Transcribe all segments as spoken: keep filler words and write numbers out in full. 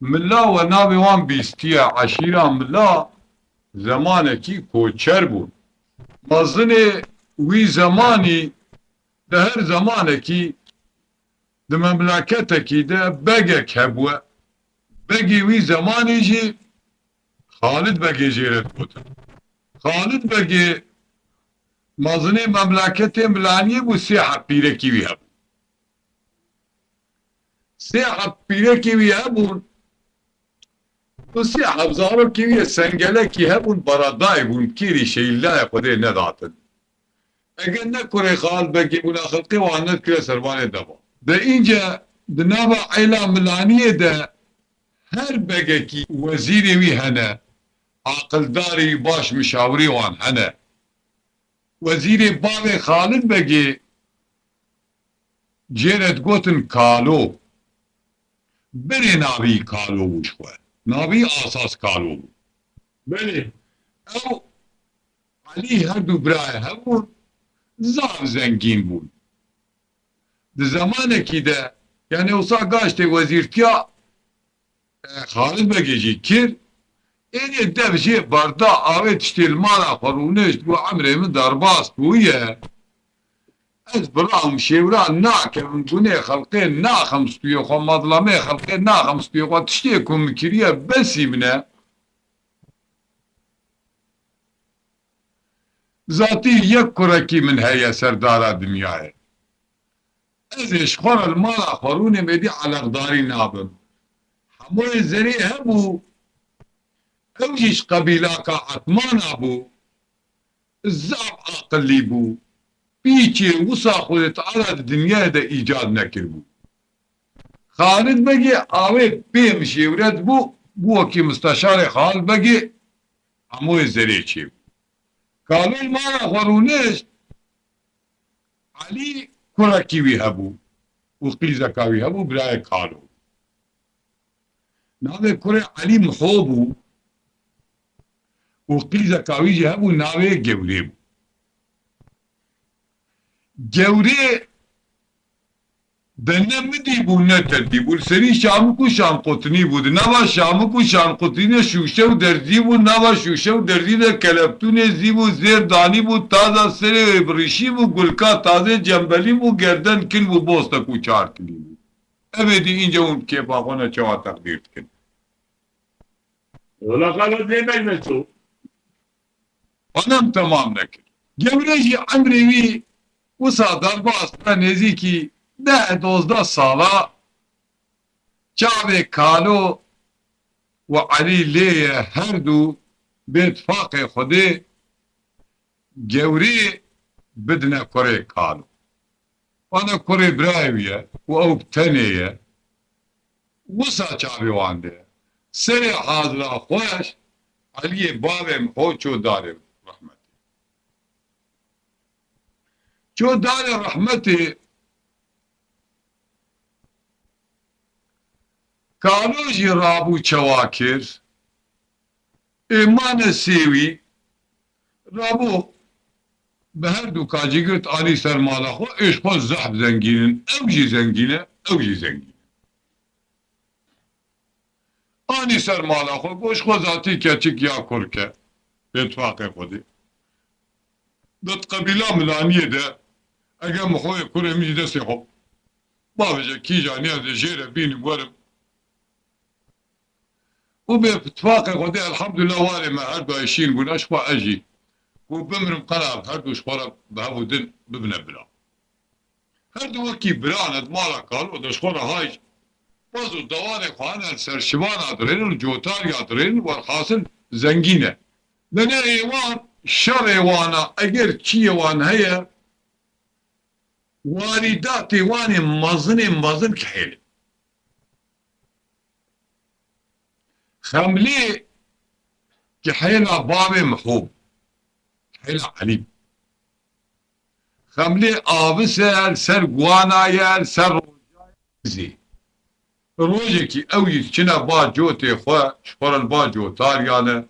Mila we navê wan bîstiye, eşîra Mila zemanekî koçer bûn. Mezinê wî zemanî, di her zemanekî di memleketekî de begek hebûye. Begê wî zemanî jî Xalid Begê jê re digotin. Xalid Begê mezinê memleketê Milaniyê bû, sê heb pîrekî wî hebû. Sê heb pîrekî wî hebûn û sê heb zarokî wî yê sengelekî hebûn, beredayî bûn, kêrî şehîdlayê Xwedê nedatin. Eger ne kurê Xalid Begê bûna, xelqê wan nedikire servanê deva. De înce di nava êla Milaniyê de her begekî wezîrê wî hene, aqildarê wî, baş mişawirê wan hene. Wezîrê bavê Xalid Begê jê re digotin Kalo. Berê navî Kalo bû ji xwe. Navî asas Kalo bû. Belê. Ew Elî her du birayê hebûn, zaf zengîn bûn. Di zemanekî de, yanî wisa gaştê wezîrtiya, e, Xalid Begê jî kir, êdî dev jê berda, avê tiştê li mala xwe rûnişt, got, "Emrê min derbas bûye. Ez bira û şêwra nakevim, gunê xelkê naxim stûyê xwe, mezlemê xelkê naxim stûyê xwe, tiştê ku min kiriye besî min e." Zatî yek kurekî min heye, serdara dinyayê. Ez ê ji xwe re li mala xwe rûnêm, êdî eleqdarî nabim. Hemoyê zerê hebû, ew jî ji qebîlaka Etmana bû, zaf aqilî bû. Pîçê wisa Xwedê Teala di dinyayê de îcad nekiribû. Xalid Begê avê pê mişêwret bû, bû wekî misteşarê Xalid Begê, hemoyê zerê çêbû. Kalo li mala xwe rûnişt, Elî kurekî wî hebû û qîzeka wî hebû, birayê Kalo. Navê kurê Elî Miho bû û qîzeka wî jî hebû, navê Gewrê bû. Gewrê de ne midî bû, ne tedî bû. Li serî şamik û şanqotinî bû. Di nava şamik û şanqotinî de şûşe û derzî bû. Nava şûşe û derzî de keleftûnê zî bû, zêr danî bû, taza serê wê bi rîşî bû, gulka tazê cembelî bû, gerden kin bû, bostek û çar kilî bû. Ev êdî înce hûn bi kêfa xwe ne çawa teqdîr dikin. Wela xala dê mecme ço. Xanem temam nekir. Gewrê jî emrê wî wisa derbas be, nêzîkî deh dozdeh sala çavê Kalo û Elî lê ye, her du bê tifaqê Xwedê Gewrê bidine kurê Kalo. Wana kurê birayê wî ye û ew bi tenê ye. Wisa çavê wan de ye. Serê hazira xweş Eliyê bavê Miho ço darê rehmetê. Ço darê rehmetê, Kalo jî rabû çewa kir. Ê mane sêwî rabû bi her du kacî girt anî ser mala xwe, ê ji xwe zehf zengîn in. Ew jî zengîn e, ew jî zengîn e. Anî ser mala xwe, got ji xwe zatî keçik ya kurk e, bê tifaqê Xwedê. Di qebîla Milaniyê de, eger Mihoyê kurê min jî destê xwe bavêje kîjanî, ez ê jê re bînim werim. Û bê tifaqê Xwedê, elhamdulillah, warê me her du şîn bûne, ji xwe ez jî ku bimirim, qela ev her du ji xwe re bi hev û din bibine bira. Her du wekî bira ne, di mala Kalo de ji xwe re hay baz û dewarê xwe hene, li ser şivana dirênin, li cotarya dirênin, werhasil zengîn e. Lê ne êwan, şerê wana, eger çiyê wan heye, warîdatê wan ê mezin ê mezin kihêl in. Xemlê kihêla bavê Miho bû. Kihêla Elî bû. Xemlê avis e, li ser guana ye, li ser roja ye. Zî. Rojekî ew jî diçine ba cotê xwe, ji xwe re li ba cotaryan e.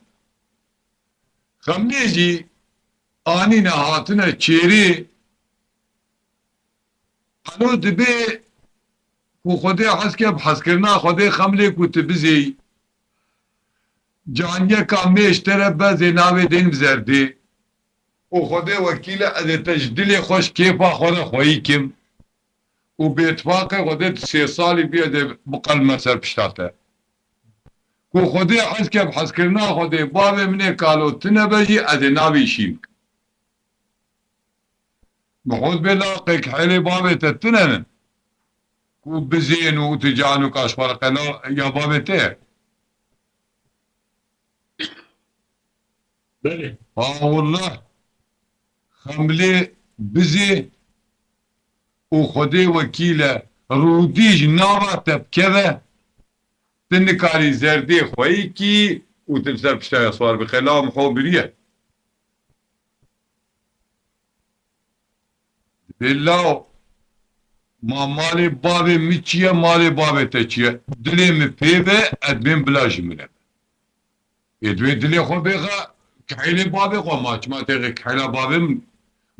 Xemlê jî anîne hatine çêrê. Elo dibê Ku Xwedê hez ke bi hezkirina Xwedê xemlê ku tu bizêyî. Caniyeka mêj te re bezê navê dên bi zerdê. Û Xwedê wekîl e, ez ê te ji dilê xwe, ji kêfa xwe re xweyî kim. Û bêtifaqê Xwedê tu sê salî bî, ez ê biqelime ser pişta te. Ku Xwedê hez ke bi hezkirina Xwedê, bavê min ê kalo tune be jî, ez ê navê şîn kim. Mihûd bê laqê kihêlê bavê te tune ne. Ku bizên û tu can û kaşxwarqela ya bavê te. Belê. Ha wallah. Xemlê bizê û Xwedê wekîl e, rûdî ji nava te bikeve, tu nikarî zerdê xweyî kî û tu li ser pişta ya swar bixê. Law Miho biriye. Dibê law, ma malê bavê min çi ye, malê bavê te çi ye? Dilê min pê ve, ez dibêm bila ji min e. Ê dibê dilê xwe bêxe, kihêlê bavê xwe, ma çima têxê kihêla bavê min?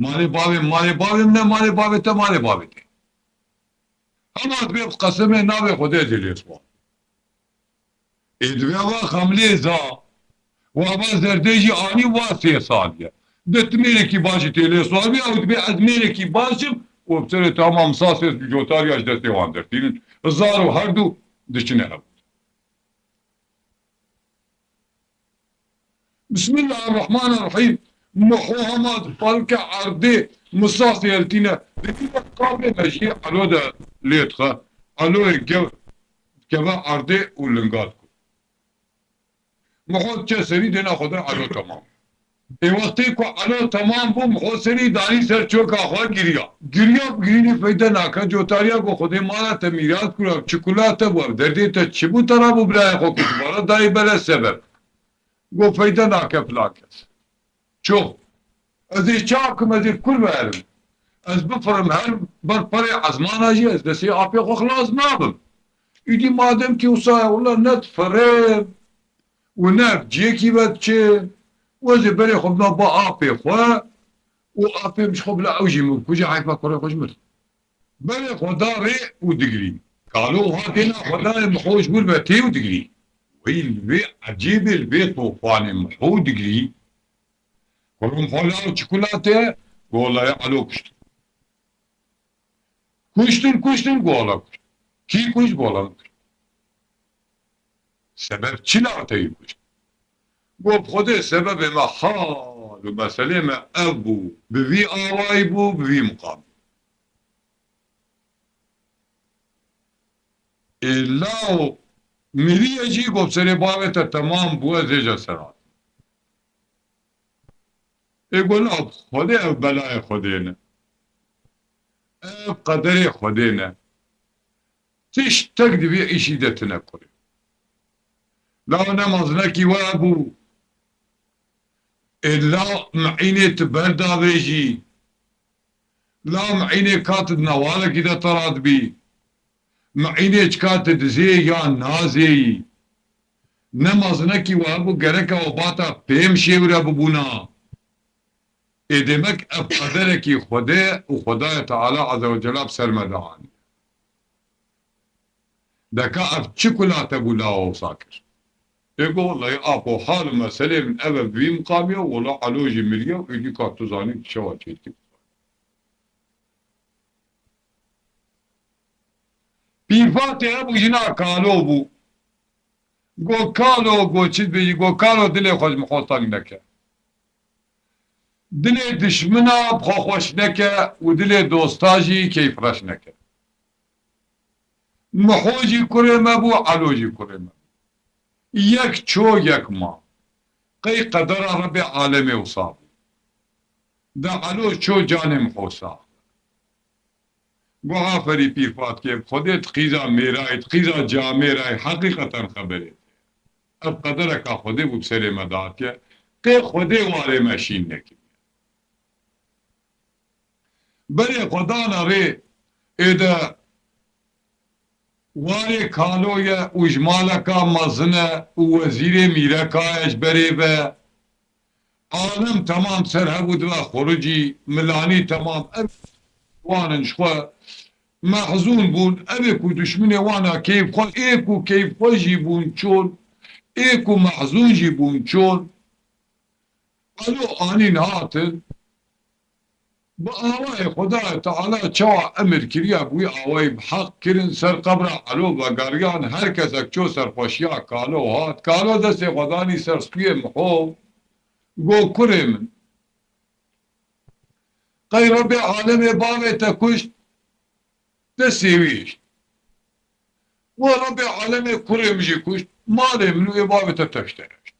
Malê bavê, malê bavê min e, malê bavê te, malê bavê te. Hema dibê bi qesemê navê Xwedê ez ê lê swar. Ê divê va xemlê za, wa va zerdê jî anî wa sê sal ye. De tu mêrekî baş jî tê lê swar bî, ew dibê ez mêrekî baş im, û bi serê tamam misasê cotariya ji destê wan dertînin. Zar û herdu diçine hev. Bismillahirrahmanirrahîm. Miho hema dipalke erdê, misasê hiltîne. Dikî de qabê mejiyê Elo de lê dixe. Eloyê gev dikeve erdê û linga diku. Miho diçe serî dêna xwe de Elo temam. Ê wextê ku Elo temam bû, Miho serî danî ser çoka xwe giriya. Giriya bi girînê feyde nake, cotariya ku Xwedê mala te mîras kir, ev çikulate bû, ev derdê te çi bû, te rabû birayê xwe kutibara dayê bere sebeb. Got, feyde nake filan kes. Ço. Ez ê çakim, ez ê kur verim. Ez bifirim her ber perê ezmana jî ez destê apê xwe xilas nabim. Îdî madem ki wisa ye, wila ne difirim û ne ciyekî ve diçim. Ez ê berê xwe bima ba apê xwe û apê min ji xwe bila ew jî min bikuje, heyfa kurê xwe ji min. Berê xwe da rê û digirî. Kalo wiha têna xwe dayê Miho ji wir ve tê û digirî. Wey li vê ecêbê, li vê tofanê Miho digirî. Kuro Miho law çikulate, golayê Elo kuştin. Kuştin, kuştin, gola kuşt. Kî kuşt, gola kuşt. Sebeb çi la te yî kuşt? Got, Xwedê sebebê me hal û meselê me ev bû, bi vî awayî bû, bi vî miqamî. Ê law miriye jî got, serê bavê te temam bû, ez ê ji ser hatim. Ê got, law Xwedê ev belayê Xwedê ne. Ev qederê Xwedê ne. Tiştek di vî îşî de tune kurê. Law ne mezinekî we bû. Ê law mi'înê tu berdavêjî. Law mi'înê ka tu di newalekî de te radibî. Mi'înê çika tu dizê ya nazêyî. Ne mezinekî we bû, gereke we bata pêm şêwre bibûna. Ê demek ev qederekî Xwedê û Xwedayê Teala Azze ve Cela bi ser me de anî. Deka ev çi kula te bû lawa wisa kir? Ê got, wellahî apo hal û meselê min ev e, bi vî miqamî ye, wela Elo jî miriye û êdî ka tu zanî tu çawa çêdikî. Pîrfatê hebû jina kalo bû. Got, kalo, got, çi dibêjî? Got, kalo, dilê xwe ji Miho teng neke. Dilê dişmina bi xwe xweş neke û dilê dosta jî keyfreş neke. Miho jî kurê me bû, Elo jî kurê me bû. Yek ço, yek ma. Qey qedera Rebê alemê wisa bû. De Elo ço, canê Miho sax. Got, aferî pîrfatkê, Xwedê tu qîza mêrayî, tu qîza camêrayî, heqîqeten xeberê te. Ev qedereka Xwedê bû bi serê me de hatiye. Qê Xwedê warê me şîn nekiriye. Berê xwe dana rê, ê de warê kalo ye û ji maleka mezin e û wezîrê mîreka ye ji berê ve. Alem temam ser hev û dibe xuricî, milanî temam. Ev wan in ji xwe mehzûn bûn, ev ê ku duşminê wana keyf xwe, ê ku keyf xwe jî bûn çol, ê ku mehzûn jî bûn çol. Alo anîn hatin, bi awayê Xwedayê Teala çawa emir kiriya bi wî awayî bi heq kirin, ser qebra Elo vegeriyan, her kesek ço serxweşiya Kalo hat, Kalo destê xwe danî ser stûyê Miho, go kurê min. Qey Rebê alemê bavê te kuşt, destê wî hişt. Wa Rebê alemê kurê min jî kuşt, malê min û ê bavê te tev ji te re hişt.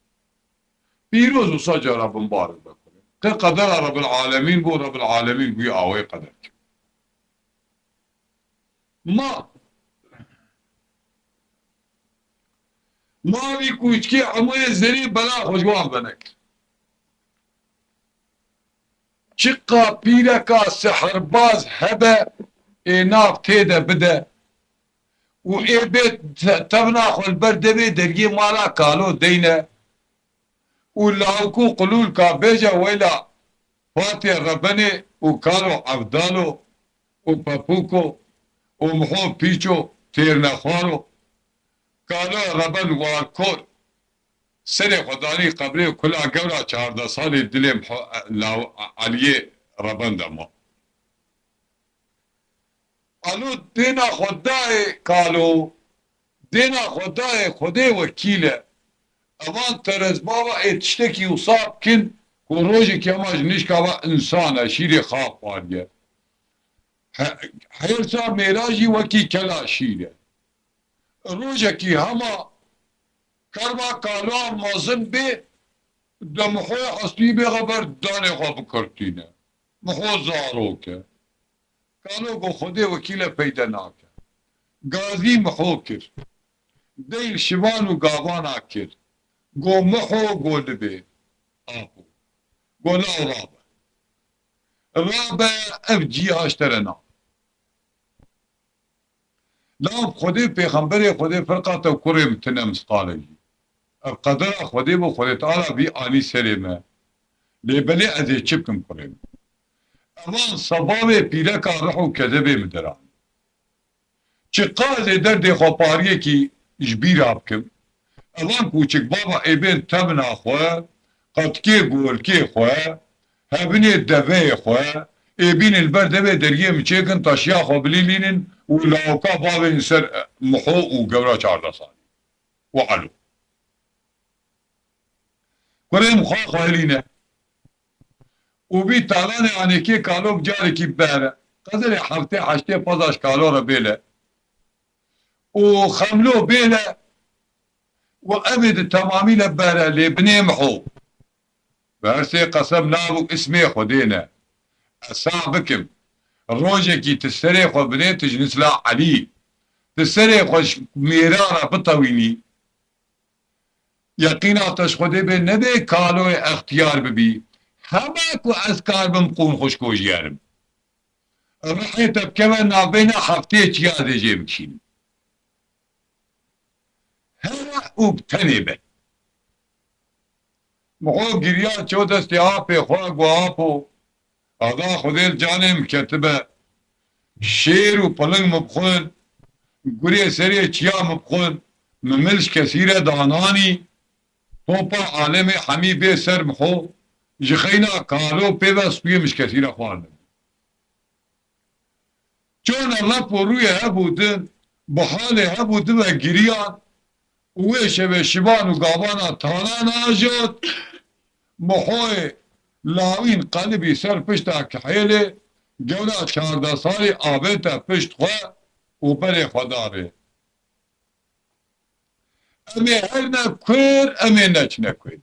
Pîroz û saca Rebin barin be kurê. Qe qedera Rebil alemîn bû, Rebil alemîn bûyî awayî qeder kir. Ma, ma vî kûçikê hemûyê zerê bela xwe ji wan venekir. Çiqa pîreka sihirbaz hebe, ê nav tê de bide û ê bê te-, tevna xwe li ber devê deriyê mala Kalo deyne û lawik û qilûlka bêje weyla Fatê Rebenê û Kalo Evdalo û Pepûko û Miho Pîço têrnexwaro, Kalo Reben warkor serê xwe danî qebrê kula gewra çardeh salî dilê Miho-, law-, Eliyê Reben de ma. Alo dêna xwe dayê Kalo, dêna xwe dayê Xwedê wekîl e. Evan teresbava ê tiştekî wisa bikin ku rojekî hema ji nişka ve însan e, şîrê xax xwariye. He-, hêrsa mêra jî wekî kela şîr e. Rojekî hema kerma Kaloa mezin bê, de Mihoyê hestî bê xeber danê xwe bikirtîne. Miho zarok e. Kalo go Xwedê wekîle peyde nake. Gazî Miho kir. Dey li şivan û gavana kir. Go Miho go libê. Apo. Go law rabe. Rabe ev cîha ji te re nabe. Law Xwedê pêxemberê Xwedê ferqa te û kurê min tine misqale jî. Ev qedera Xwedê bû, Xwedê Teala vî anî serê me. Lê belê ez ê çi bikim kurê min? Evan sebabê pîreka rih û kezebê min deranî. Çiqa ez ê derdê xwe pariyekî ji bîra bikim? Evan kûçik bava ê bên tevna xwe, qetikê golkê xwe, hevinê deveyê xwe, ê bînin li ber devê deriyê min çêkin, taşiya xwe bilîlînin û lawika bavên ser Miho û gewra çardeh salî û Elo. Kurê min xwe xwelîne. Û vî talanê anêkê Kalo bi carekî bere. Qezerê heftê heştê pezaj Kalo re bêle. Û xemlo bêle. Û ev ê di temamî le bere lê binê Miho. Bi her sê qesem nav û ismê Xwedê ne. Ez sa bikim. Rojekî tu serê xwe binê tu ji nisla Elî. Tu serê xwe ji mêra re bitewînî. Yeqîna te ji Xwedê bê nebê Kaloyê extiyar bibî. Hema ku ez kar bim qûn xwe ji kojiyê herim. Rihê te bikeve navbeyna heftê çiya ez ê jê bikişînim. Here û bi tenê be. Miho giriya ço destê apê xwe, got, Apo, Ada Xwedê li canê min ketibe. Şêr û piling min bixwin, gurê serê çiya min bixwin, min mil ji kesî re dananî, topa alemê hemî bê ser Miho, ji xeyna Kalo pê ve stûyê min ji kesî re xwarine. Çona lep û rûyê hev û din, bi halê hev û din ve giriyan û wê şevê şivan û gavana talan ajot, Mihoyê lawîn qelibî ser pişta kihêlê, gewra çardeh salî avête pişt xwe û berê xwe da rê. Em ê her ne kur, em ê neçine kurê.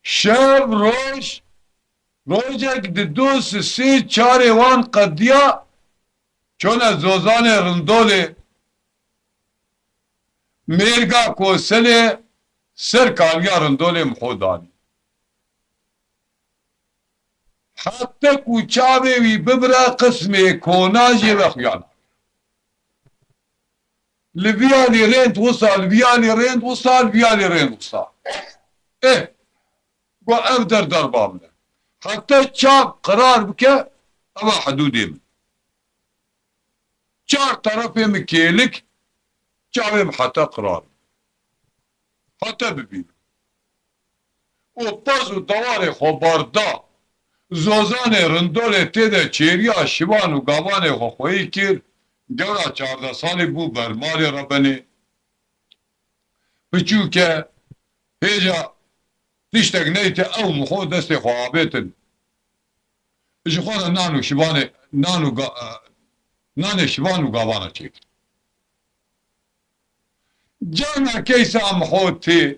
Şev, roj, rojek di du sisê çarê wan qediya, çone zozanê Rindolê, mêrga Koselê ser kaliya Rindolê Miho danî. Heta ku çavê wî bibire, qismê kona jê ve xuya nake. Li vî alî rênd wisa, li vî alî rênd wisa, li vî alî rênd wisa. Eh, got, ev der derba min e. Heta çav qirar bike, Eva hidûdê min. Çar terefê min kêlik, çavê min heta qirar. Heta bibînim. Û pez û dewarê xwe barda. Zozanê rindolê tê de çêriya şivan û gavanê xwe xweyî kir. Gewra çardeh salî bû bermalê rebenê. Piçûk e, hêja tiştek neyte ew mixo destê xwe avêtin. Ji xwe re nan û şivanê, nan û ga-, e, nanê şivan û gavana çêkir. Carna keysa mixo tê,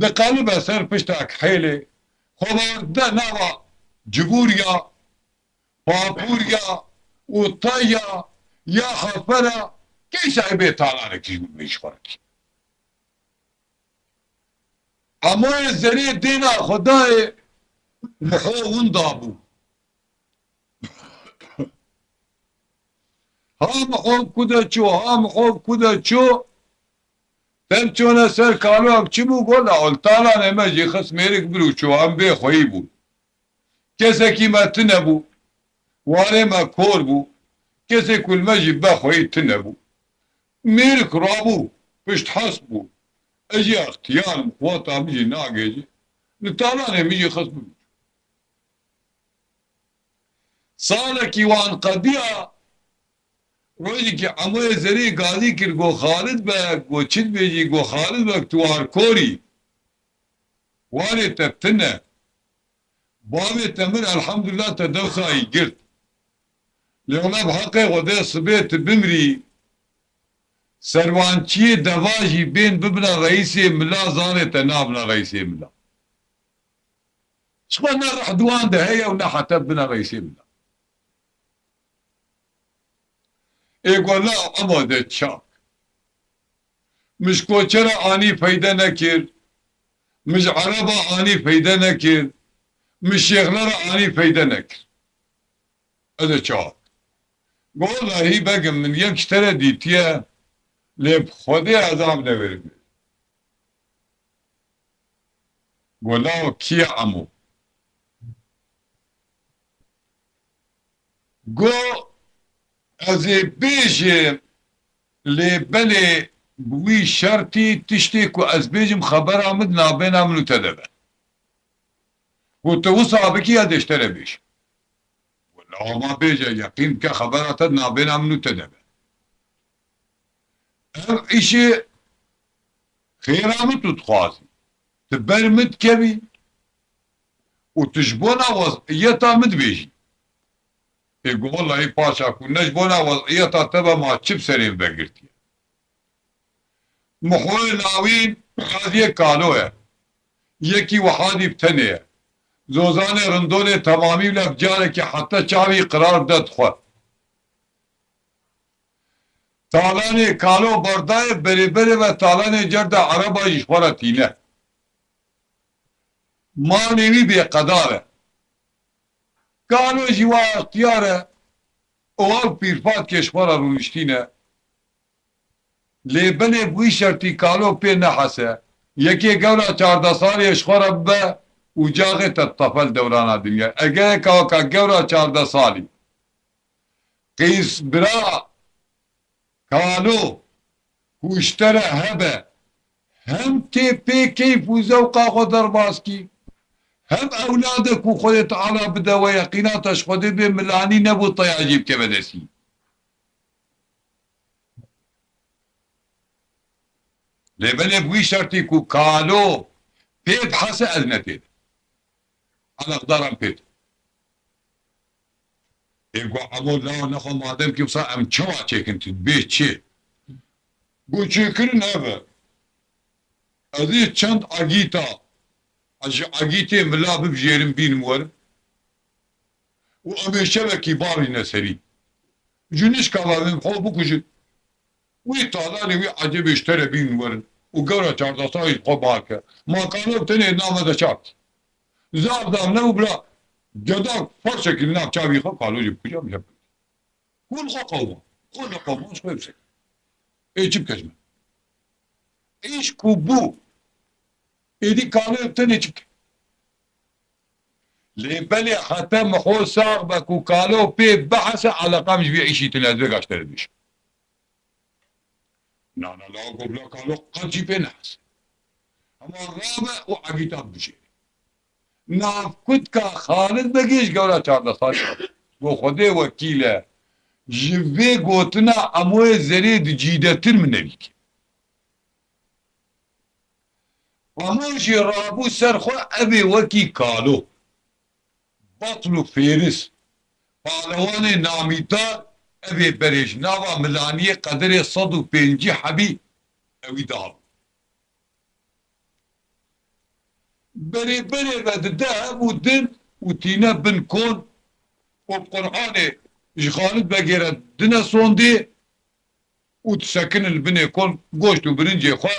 diqelibe ser pişta kihêlê, xwe berde nava civûriya, papûriya û taya ya xefera, keysa ê bê talanekî ji min ji xwe re kî. Emoyê zerê dêna xwe dayê, mixo winda bû. Ha mixo ku de çû, ha mixo ku de çû. Tev çûne ser kalo, ev çi bû? Got, la ol talanê me jî xist mêrik bir û çû, em bê xweyî bûn. Kesekî me tune bû. Warê me kor bû. Kesê ku li me jî be xweyî tune bû. Mêrik rabû, pişt hest bû. Ez jî extiyar im, quweta min jî nagêje. Li talanê min jî xist bû. Salekî wan qediya, rojekî Emoyê Zerî gazî kir, got, Xalid Beg, got, çi dibêjî? Got, Xalid Beg, tu warkor î. Warê te tune. Bavê te mir, elhamdulillah, te dewsa yî girt. Lê wela bi heqê Xwedê sibê tu bimrî, serwançiyê deva jî bên bibine reîsê mila, zarê te nabine reîsê mila. Ji xwe ne rih di wan de heye û ne hete bibine reîsê mila. Ê gola Emo de çak. Min ji koçera anî feyde nekir. Min ji ereba anî feyde nekir. Min şêxlera anî feyde nekir. Ez ê çawa? Go, wellahî begim, min yek ji te re dîtiye, lê bi Xwedê ez av newêrim. Go, lawo kî ye Emo? Go, ez ê bêjim, lê belê bi wî şertî tiştê ku ez bêjim xebera min di navbêna min û te de be. Ku tu wisa bikî, ez ê ji te re bêjim. Wela ma bêje, yeqîn bike xebera te di navbêna min û te de be. Ev îşê xêra min tu dixwazî. Tu ber min dikevî û tu ji bona wez'iyeta min dibêjî. Ê go, wellahî paşa ku ne ji bona wez'iyeta te be, ma çi bi serê min vegirtiye? Mixoyê Lawîn qaziyê Kalo ye. Yekî wiha dî bi tenê ye. Zozanê Rindolê temamî bile bi carekî heta çavî qirar bide dixwe. Talanê Kalo berdayê, berê berê ve talanê cer de ereba jî ji xwe re tîne. Malê wî bêqedar e. Kalo jî wa extiyar e. Ew ew pîrfatkê ji xwe re rûniştîne. Lê belê bi wî şertî Kalo pê nehese. Yekê gewra çardeh salî ji xwe re bibe û caxê te ditefe li dewrana dinyayê. Egereka weka gewra çardeh salî qîz bira Kalo ku ji te re hebe, hem tê pê keyf û zewqa xwe derbas kî, hem ewladek ku Xwedê Teala bide we, yeqîna te ji Xwedê bê, milanî nebû teya jê bikeve destî. Lê belê bi wî şertî ku Kalo pê bihese, ez ne tê de. Eleqdaran pê de. Ê go, Emo, lawo nexwe madem ki wisa em çawa çêkin, tu dibê çi? Go, çêkirin ev e. Ez ê çend agîta, ez ji agîtê mila bibijêrim bînim werin. Û em ê şevekî barîne serî. Ji nişka ve em xwe bikujin. Wî talanê wî ecêbê ji te re bînin werin û gewra çardeh salî ji xwe bar ke. Ma Kalo tenê name de çak. Zaf zaf ne û bira gedak ferşekî li nav çavî xwe Kalo jî bikuje, em jî bikujin. Hûn xwe qewma. Xwe neqewma, ji xwe bise. Ê çi bike ji me? Îş ku bû. Êdî Kalo tenê çi bike? Lê belê heta Miho sax be ku kalo pê bihese, eleqam ji vê îşî tune, ez vê gaş te re dibêjim. Na, na, lawo go bila kalo qet jî pê nehese. Hema rabe û egîta bibijêre. Nav kutka Xalid Begê ji gewra çardeh salî re. Go Xwedê wekîl e, ji vê gotina Emoyê Zerê di cîdetir min nevî kir. Emo jî rabû ser xwe, ev ê wekî kalo, batl û fêris, palewanê namîdar, ev ê berê ji nava milaniyê qederê sed û pêncî hebî ewî dihabû. Berê berê ve dide hev û din û tîne bin kon û bi Qur'anê ji Xalid Begê re dine sondê û disekinin li binê kon, goşt û birincê xwe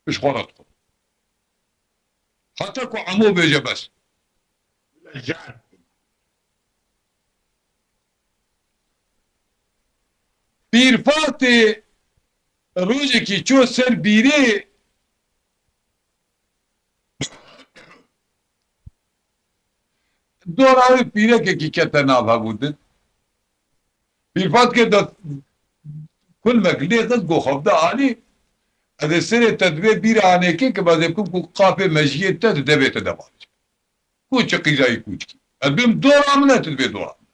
ji xwe re dixwin. Heta ku Emo bêje bes. Pîrfatê rojekî ço ser bîrê, dora wê pîrekekî kete nav hev û din. Pîrfatkê de kulmek lê xist, go Xwedê alî, ez ê serê te divê bîra anêkê ke, ez ê bikim ku qapê mejiyê te di devê te de bavêje. Ku çi qîzayî kûçkî. Ez bêm dora min e, tu dibê dora min.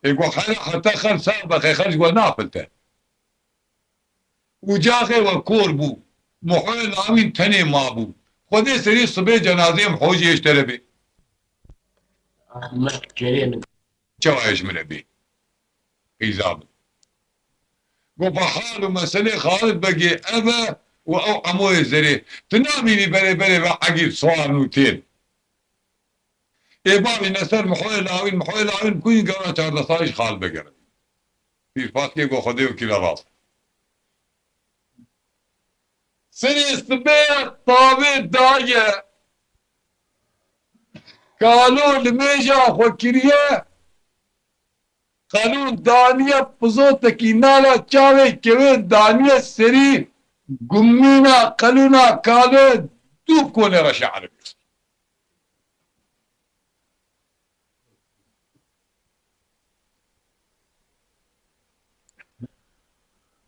Ê go hele heta xer sax be, xê xer ji we nafilte. Û caxê we kor bû. Mihoyê lawîn tenê mabû. Xwedê serê sibê cenazeyê Miho jî êş te re bê. Ahmet Kerem. Çawa êş min re bê. Qîza min. Go, hal û meselê Xalid Begê ev e û ew Emoyê Zerê. Tu namînî berê berê ve egîr soan û tên. Ê bavîne ser Mihoyê lawîn, Mihoyê lawîn kuyîn gewra çardeh salî ji Xalid Begê re. Pîrfatkê go Xwedê wekîl e rast. Serê sibê tavê daye. Kalo limêja xwe kiriye. Qelûn daniye pizotekî nala çavê kewê daniye serî, gumîna qelûna kalo dû konê reşa erebî.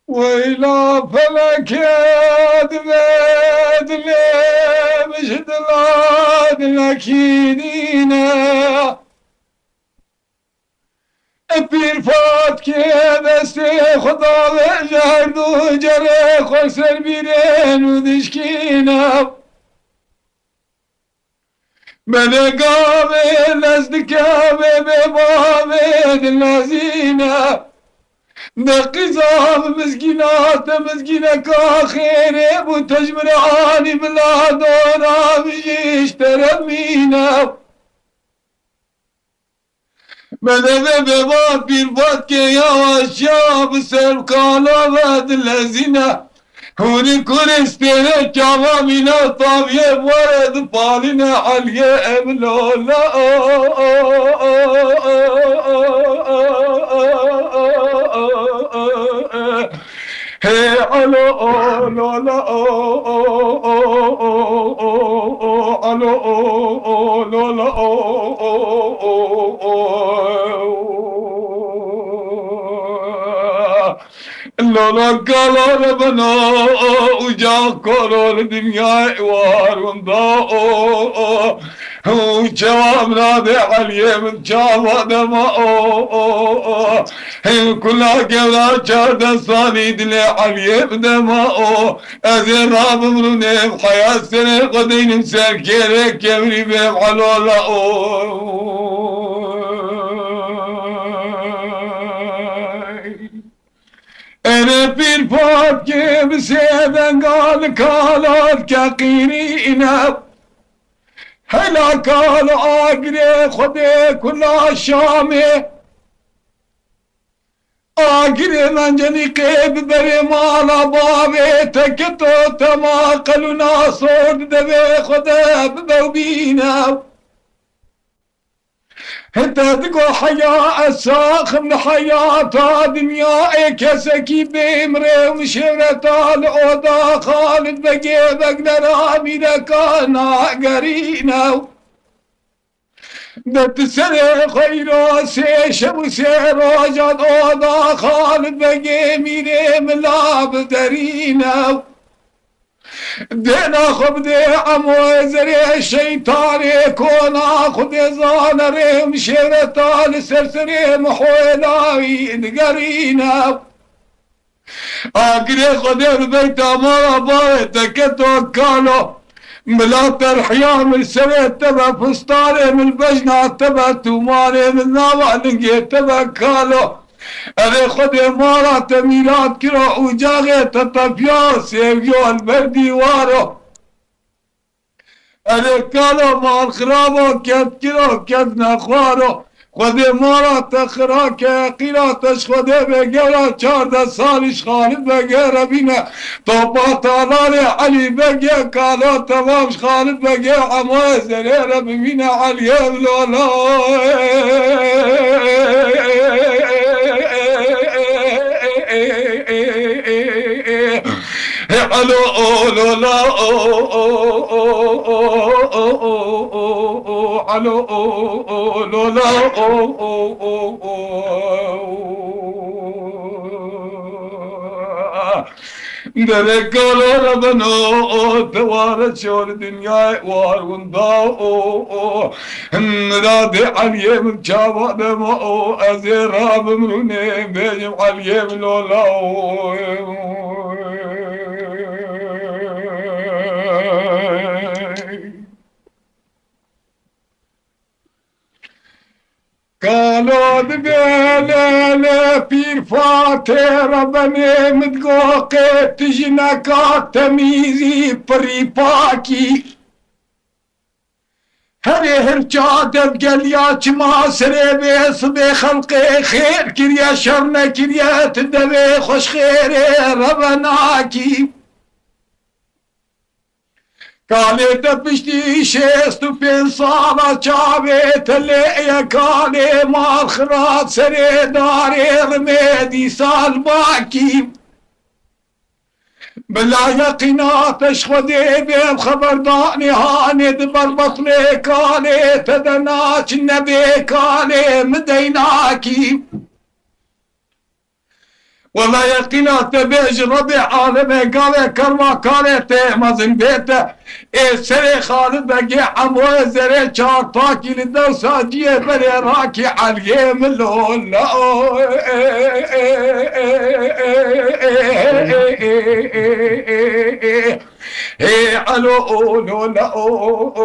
Weyla felekê divê dilê min ji dila dilekî dîne. Pîrfatkê destê xwe dawê ji her du cerê xwe ser bîrên û dişkîne. Belê gavê lez dike, bê bê bavê dilezîne. De qîza bi mizgîna te mizgîneka xêrê bû, te ji min re anî bila dora min jî ji te re mîne. Belê bê bê va pîrfatkê ya aşiya bi ser kala ve dilezîne. Hûrî kurê stêrê çava mîna taviyê were dipalîne Eliyê ev lola. Hey alo lola, alo lola. Lolo kalo li bino û ca koro li dinyayê war winda. Û çawa min radê Eliyê min çawa dema. Hê kula gewra çardeh salî dilê Eliyê min dema. Ez ê rabim rûnê bi heya serê xwe deynim ser kêrê kevirî bêm elola. Êrê pîr pakê bi sê denga li kalat keqîrîne. Hela kal agirê Xwedê kula Şamê. Agirê mencelîqê bi berê mala bavê te keto tema qelûna sor di devê xwe de bibe û bîne. Heta digo heya ez saxim li heyata dinyayê, kesekî bêm rê û min şêwreta li oda Xalid Begê Beglera mîreka nagerîne. De tu serê xwe îro sê şev û sê roja di oda Xalid Begê mîrê mila biderîne. Dêna xwe bidê Emoyê zerê şeytanê kona, Xwedê zane rê û şêwreta li ser serê Mihoyê lawî digerîne. Agirê Xwedê bi beyta mala bavê te keto kalo. Mila terhiya min serê te be, fistarê min bejna te be, tûmarê min nava lingê te be kalo. Erê Xwedê mala te mîrat kiro û caxê te tepiya sêviyo li ber dîwaro. Erê kalo mal xirabo kevkiro kevnexwaro. Xwedê mala te xira ke, qîra te ji Xwedê bê gewra çardeh salî ji Xalid Begê re bîne. Topa talanê Elî Begê kalo temam ji Xalid Begê Emoyê zerê re bimîne Eliyê Lola. Alo, o, Lola, o, o, Alo, o, o, Lola, o, o, o, o. Derê kalo re beno, o, te ware çor dinyayê war winda, o, o. Miradê Eliyê min çava dema, o, ez ê rabim rûnê bêjim Eliyê min Lola, o. Kalo dibê lê lê pîr Fatê re benê min digo qê tu jineka temîzî pirî pakî. Herê hirça devgeliya çima serê bê sibê xelqê xêr kiriye şer nekiriye tu devê xweş xêrê re venakî. Kalê te piştî şêst û pênc sala çavê te lê ye kalê mal xirat serê darê rimê dîsal bakî. Bila yeqîna te ji Xwedê bê xeberdanê hanê di ber betlê kalê te de naçin nebê kalê min deynakî. Wela yeqîna te bê ji Rebê alemê gavê kerma karê te mezin bê te. Ê serê Xalid Begê Emoyê zerê çar takî li dewsa ciyê berê rakî Eliyê min Lola. Hê alo, o, Lola, o, o,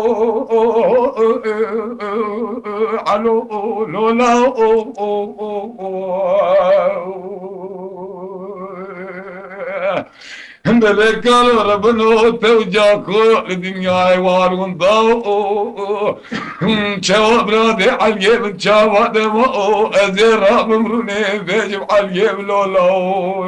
alo, o, Lola, o, o, o, o. Hinde lê kalo re bino tewca ko li dinyayê war winda, o, o. Çawa biradê Eliyê min çawa dema, o, ez ê rabim rûnê bêjim Eliyê min Lola, o.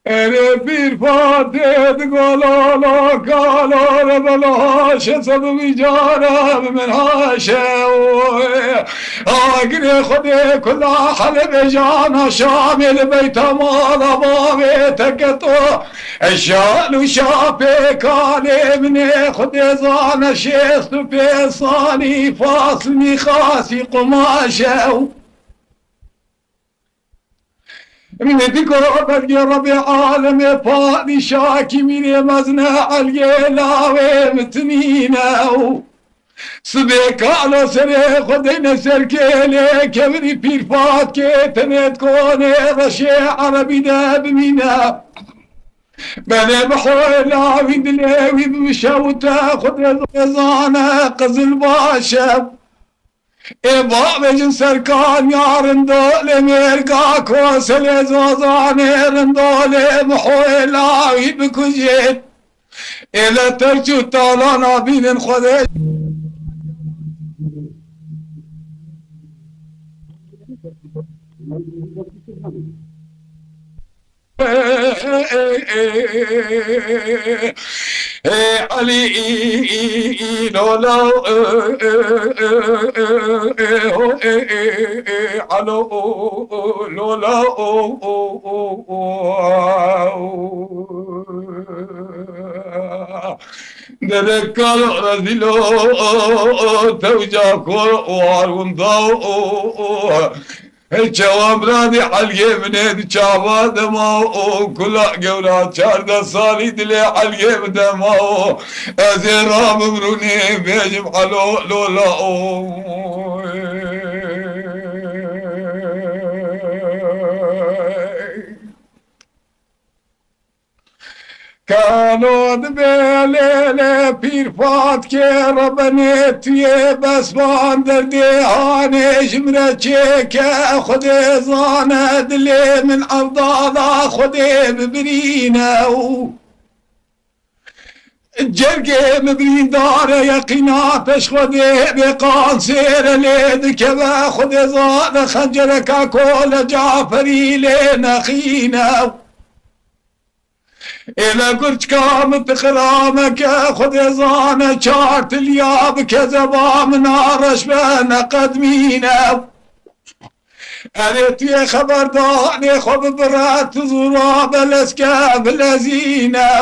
Erê pîr Fatê di gololo kalo re belo şe sed û vî cara bi min haşe. Agirê Xwedê kula Helebê jana Şamê li beyta mala bavê te keto. Eşal û şapê kalê min ê Xwedê zane şêst û pênc salî faslî xasî qumaşe. Min diko belgê Rebê alemê padîşakî mîrê mezne Eliyê lawê min tinîne û sibê kalo serê xwe deyne ser kêlê kevirî pîrfatkê tenê dikonê reşê erebî de bimîne. Belê bi hola wî dilê wî bimişewite xwe dê zane qizil baş e. Ê bavêjin serkaniya rindolê mêrga koselê zozanê rindolê mihoyê lawî bikujê. Ê le terç û talana bînin Xwedê. Elî Lola, Elo Lola. Dedekal rezîlo, tewca kor war winda. Hey çawa miradê elgê min ê di çava de ma o, kula gewra çardeh salî dilê elgê min de ma o. Ez ê rabim rûnê bêjim elo lola o. Kano dibe lêlê pîr Fatkê rebenê tu yê bes van derdê hanê ji min re çêke Xwedê zane dilê min evdala Xwedê bibirîne û cergê min birîndare yeqîna peş Xwedê bê qansêre lê dikeve Xwedê zane xencereka kole Caferî lê nexîne. Êle gurçka min tixira meke, Xwedê zane çar tiliya bi kezeba min a reş be neqedmîne. Erê tu yê xeberdanê xwe bibire, tu zûra beleske bilezîne.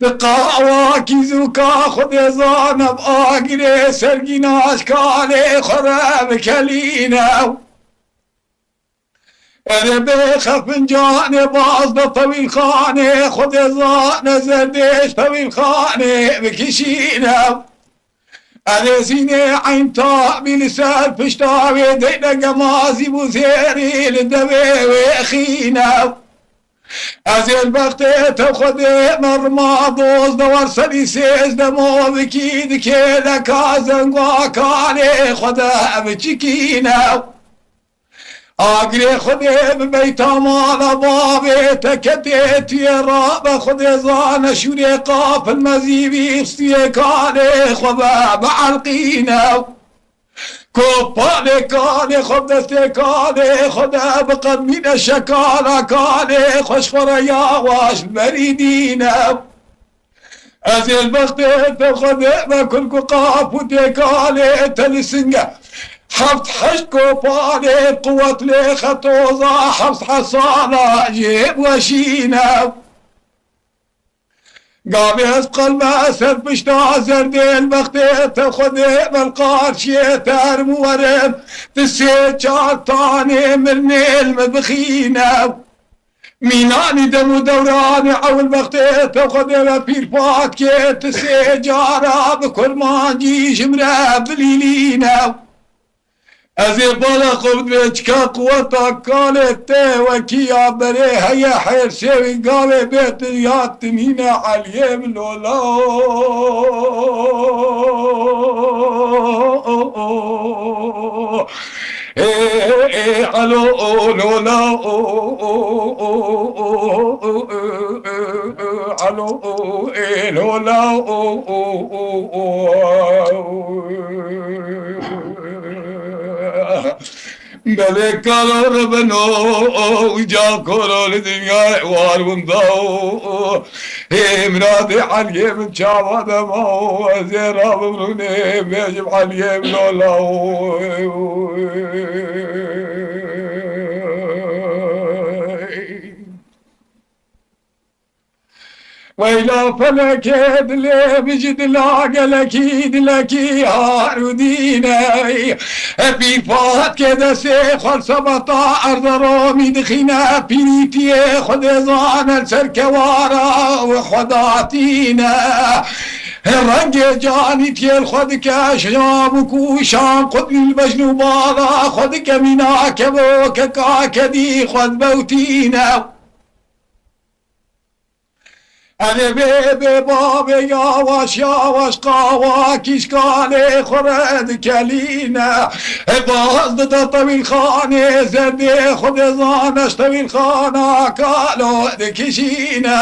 Di qawakî zûka Xwedê zane bi agirê sergîna ji kalê xwe re bikelîne. Erê bê xefincanê baz de tewîlxanê, Xwedê zane zerdêş tewîlxanê bikişîne. Erê zînê eyn tabî li ser pişta wê deyne gemazî bû zêrî li devê wê xîne. Ez ê li bextê te Xwedê me rima doz de wer serî sêzdemo bikî di kêleka zengwa kalê xwe de biçikîne. Agirê Xwedê bibeyta mala bavê te ketê tu yê rabe Xwedê zane şûrê qafil mezî bî stiyê kalê xwe be bielqîne. Kopalê kalê xwe bi destê kalê xwe de biqedmîne şekala kalê xwe ji xwe re yawaş berînîne. Ez ê li bextê te Xwedê me kurk û qapûtê kalê te li singe. Heft heşt kopalê quwet lê xetoza heft hesala jê weşîne. Gavê ez qelme ser pişta zerdê li bextê te Xwedê me li qarşiyê te herim û werim. Ti sê çar tanê mirnê li me bixîne. Mînanî dem û dewranê ewil bextê te Xwedê ve pîr Fatkê ti sê cara bi kurmancî ji min re bilîlîne. Ez ê bala xwe bidimê çika quweta kalê te wekî ya berê heye hêrsê wî gavê bê tu ya tinîne eliyê min lola. Ê, ê, alo, o, lo, la, o, o, alo, o, ê, lo, la, o, o, o, o. Belê kalo ribino, o, uca koro li dinyayê war winda, o, o. Hê miradê elgê min çawa dema o, ez ê rabim rûnê bêjim elgê min lola o. Weyla felekê dilê min ji dila gelekî dilekî harûdîne. Hepî fatkê destê xwe li sebeta erza Romî dixîne, pîrîtiyê Xwedê zane li ser kewara wê xwe datîne. Rengê canîtiyê li xwe dike şam û kûşan, qutbî li bejn û bala xwe dike mîna kevo keka kedî xwe dibewtîne. Erê bê, bê bavê yawaş yawaş qawa kîşkalê xwe re dikelîne. Hê baz dide tewîlxanê zerdê Xwedê zane ji tewîlxana kalo dikişîne.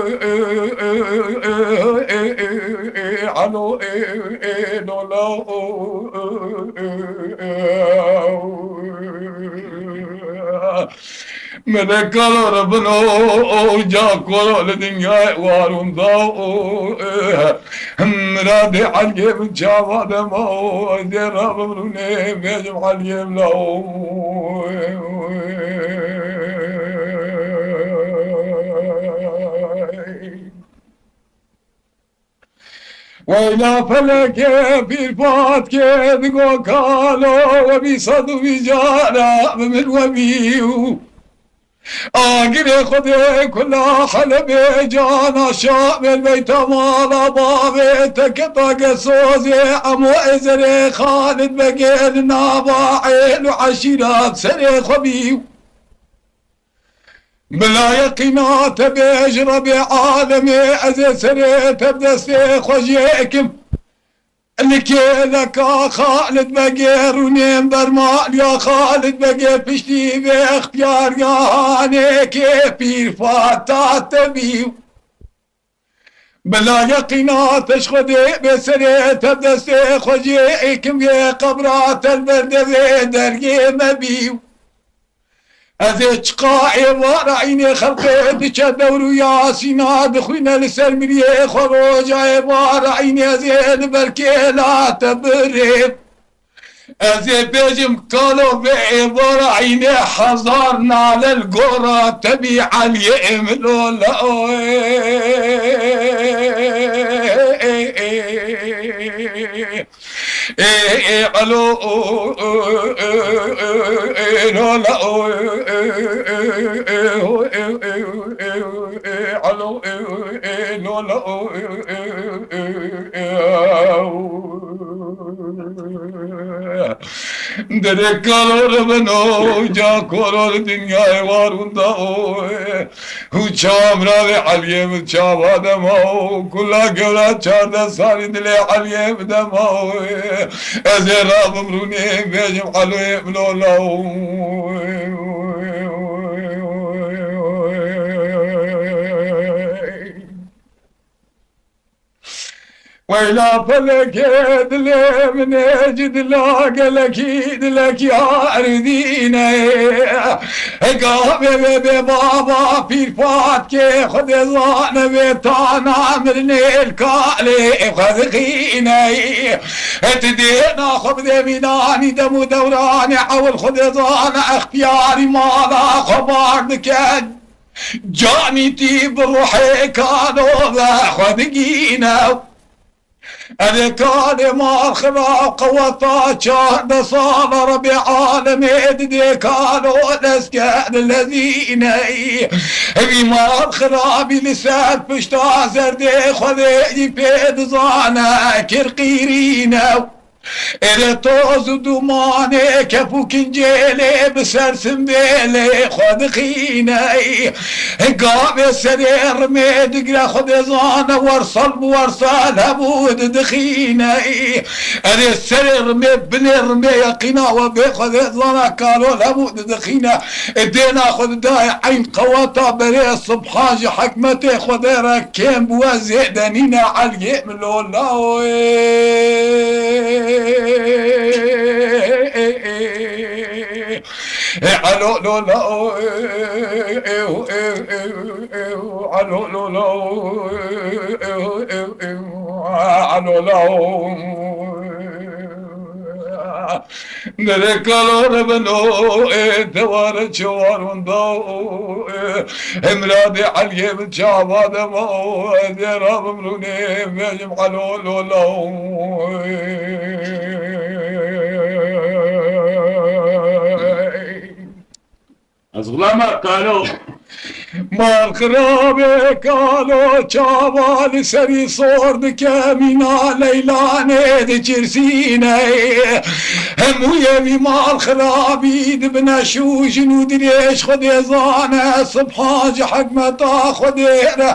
Alo, Melekalo re bin o, o ca koro li dinyayê warûn da o, miradê Eliyê min çava de ma o, ez ê rabim rûnê bêjim Eliyê min la o. Weyla felekê pîrpatkê digo kalo we bî sed û bîst cara bi min we bî û agirê Xwedê kula Helebê cana Şamê beyta mala bavê te keta gesozê emo êzerê Xalid Begê li nava êl û eşîrat serê xwe bî û Bila yeqîna te bêj Rebê alemê, ez ê serê te bi destê xwe jê kim. Li kêleka Xalid Begê rûnên bermaliya Xalid Begê piştî vê extiyariya hanê kê pîrfata te bî. Bila yeqîna te ji Xwedê bê serê te destê xwe jê êkim vê qebra te li ber devê dergê me bî. Ez ê çiqa êvara înê xelqê diçe dewr û Yasîna dixwîne li ser miriyê xwe roja êvara înê ez ê li ber kêla te birêm. Ez ê bêjim kalo vê êvara înê hezar nale li gora te bî Eliyê min lola. Ê, ê, alo, o, o, e, e, e, e, lo, la, o, e, e, e, e, ho, e, e, e, e, alo, e, e, lo, la, o, e, e, e, e, e, o. Derê kalo re beno, ca koro li dinyayê warûn da o. Û çawa miravê Eliyê min çawa dema o, kula gewra çardeh salî dilê Eliyê min dema o. Ez ê rabim rûnê bêjim Eliyê min ola o. Weyla felekê dilê min ê ji dila gelekî dilekî erdîne. Heka bê bê bê baba pîrpatkê Xwedê zane vê tana mirinê li kalê xwe dixîne. Ti dêna xwe bidê mînanî dem û dewranê ewil Xwedê zane extiyarî mala xwe bar dike. Canî tî bi ruhê kalo ve xwe digîne. Erê kalê mal xirab qeweta çardeh sala Rebê alemê didê kalo lesker lezîney. Evî mal xirabî li ser pişta zerdê Xwedê jî pê dizane kir qîrîne. Erê toz û dumanê kef û kincêlê bi ser simbêlê xwe dixîne. Gavê serê rimê digre Xwedê zane wersal bi wersal hebû didixîne. Erê serê rimê binê rimê yeqîna we bê Xwedê zane kalo hebû didixîne. Dêna xwe didayê eyn qeweta berê subhan ji hikmetê Xwedê re kêm bi we zêde nîne elgê min lola. Alo lola. Alo lola. Alo lola. Nerê kalo re beno, ê, deware çewarunda, ê, Emradê Eliyê min çava dema, ê, dê rabim rûnê, vejim alo lola. Ez xulama kalo. Mal xirabê kalo çava li serî sor dike mîna leylanê diçirsîne. Hemû yê wî mal xirabî dibine şûjin û dirêj Xwedê zane subhan ji hikmeta Xwedê re.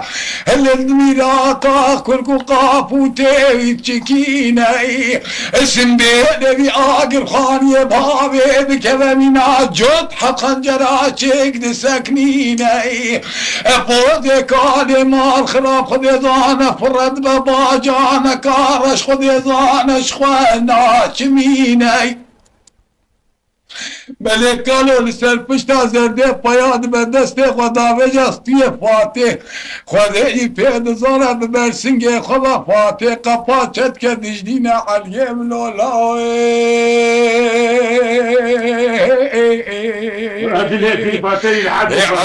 Hilin mîrata kurk û qap û têwî çikîne. Simbêlê wî agirxaniyê bavê bikeve mîna cot he xencera çêk diseknîne. Podê kalê mal xirab Xwedê zane fire dibe bacaneka reş Xwedê zane ji xwe naçimîne. Belê kalo li ser pişta zerdê paya dibe destê xwe davêja stûyê Fatê. Xwedê î pê dizane bi bersingê xwe ve Fatê qepa çetke dijdîne Eliyê min lola.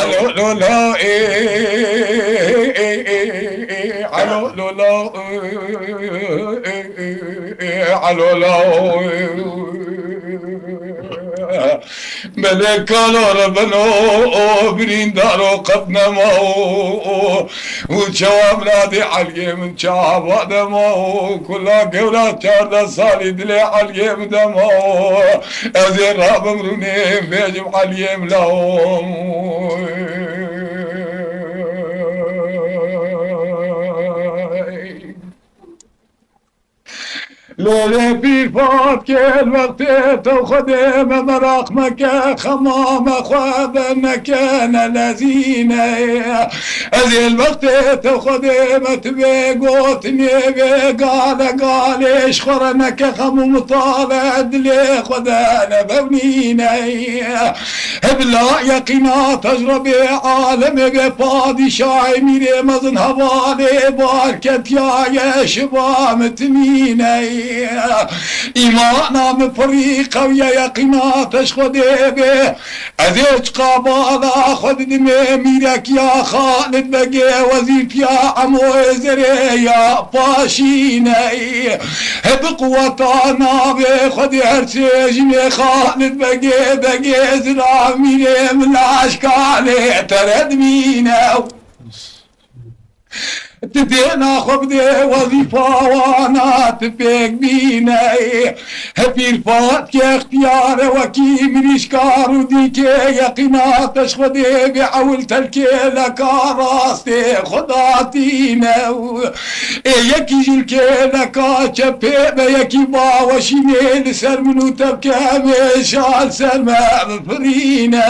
Elo lola. Elo lola. Elo lola. Belê kalo re beno, o birîndaro qet nema, o, o, û çawa miladê Eliyê min çava dema, o, kula gewra çardeh salî dilê Eliyê min dema, o, ez ê rabim rûnê, bêjim Eliyê min la, o. Lêlê pîr Fatkê li wextê te Xwedê me meraq meke, xema me xwe be neke ne lezîne. Ez ê li wextê te Xwedê me tu bê gotinê bê gale galê ji xwe re neke xem û mitale dilê xwe de ne bewnîne. Hebla yeqîna te ji Rebê alemê bê padîşahê mîrê mezin hevalê barketiyaye şiva min timîne. Îmana min pirî qewiye yeqîna te ji Xwedê bê. Ez ê çiqa bala xwe didimê mîrekiya Xalid Begê wezîrtiya Emoyê Zerê ya paşîne. He bi quweta navê Xwedê her sê jinê Xalid Begê, Begê Zilamîrê min aşkalê te re dimîne. Tu dêna xwe bidê wezîfa wana tu pêk bîne. He pîr Fatkê extiyare wekî mirîşkar û dîkê yeqîna te ji Xwedê bê ewil telkê leka rastê xwe datîne. Ê yekî ji li kêleka çepê be yekî baweşînê li ser min û tevke mêşa li ser me bifirîne.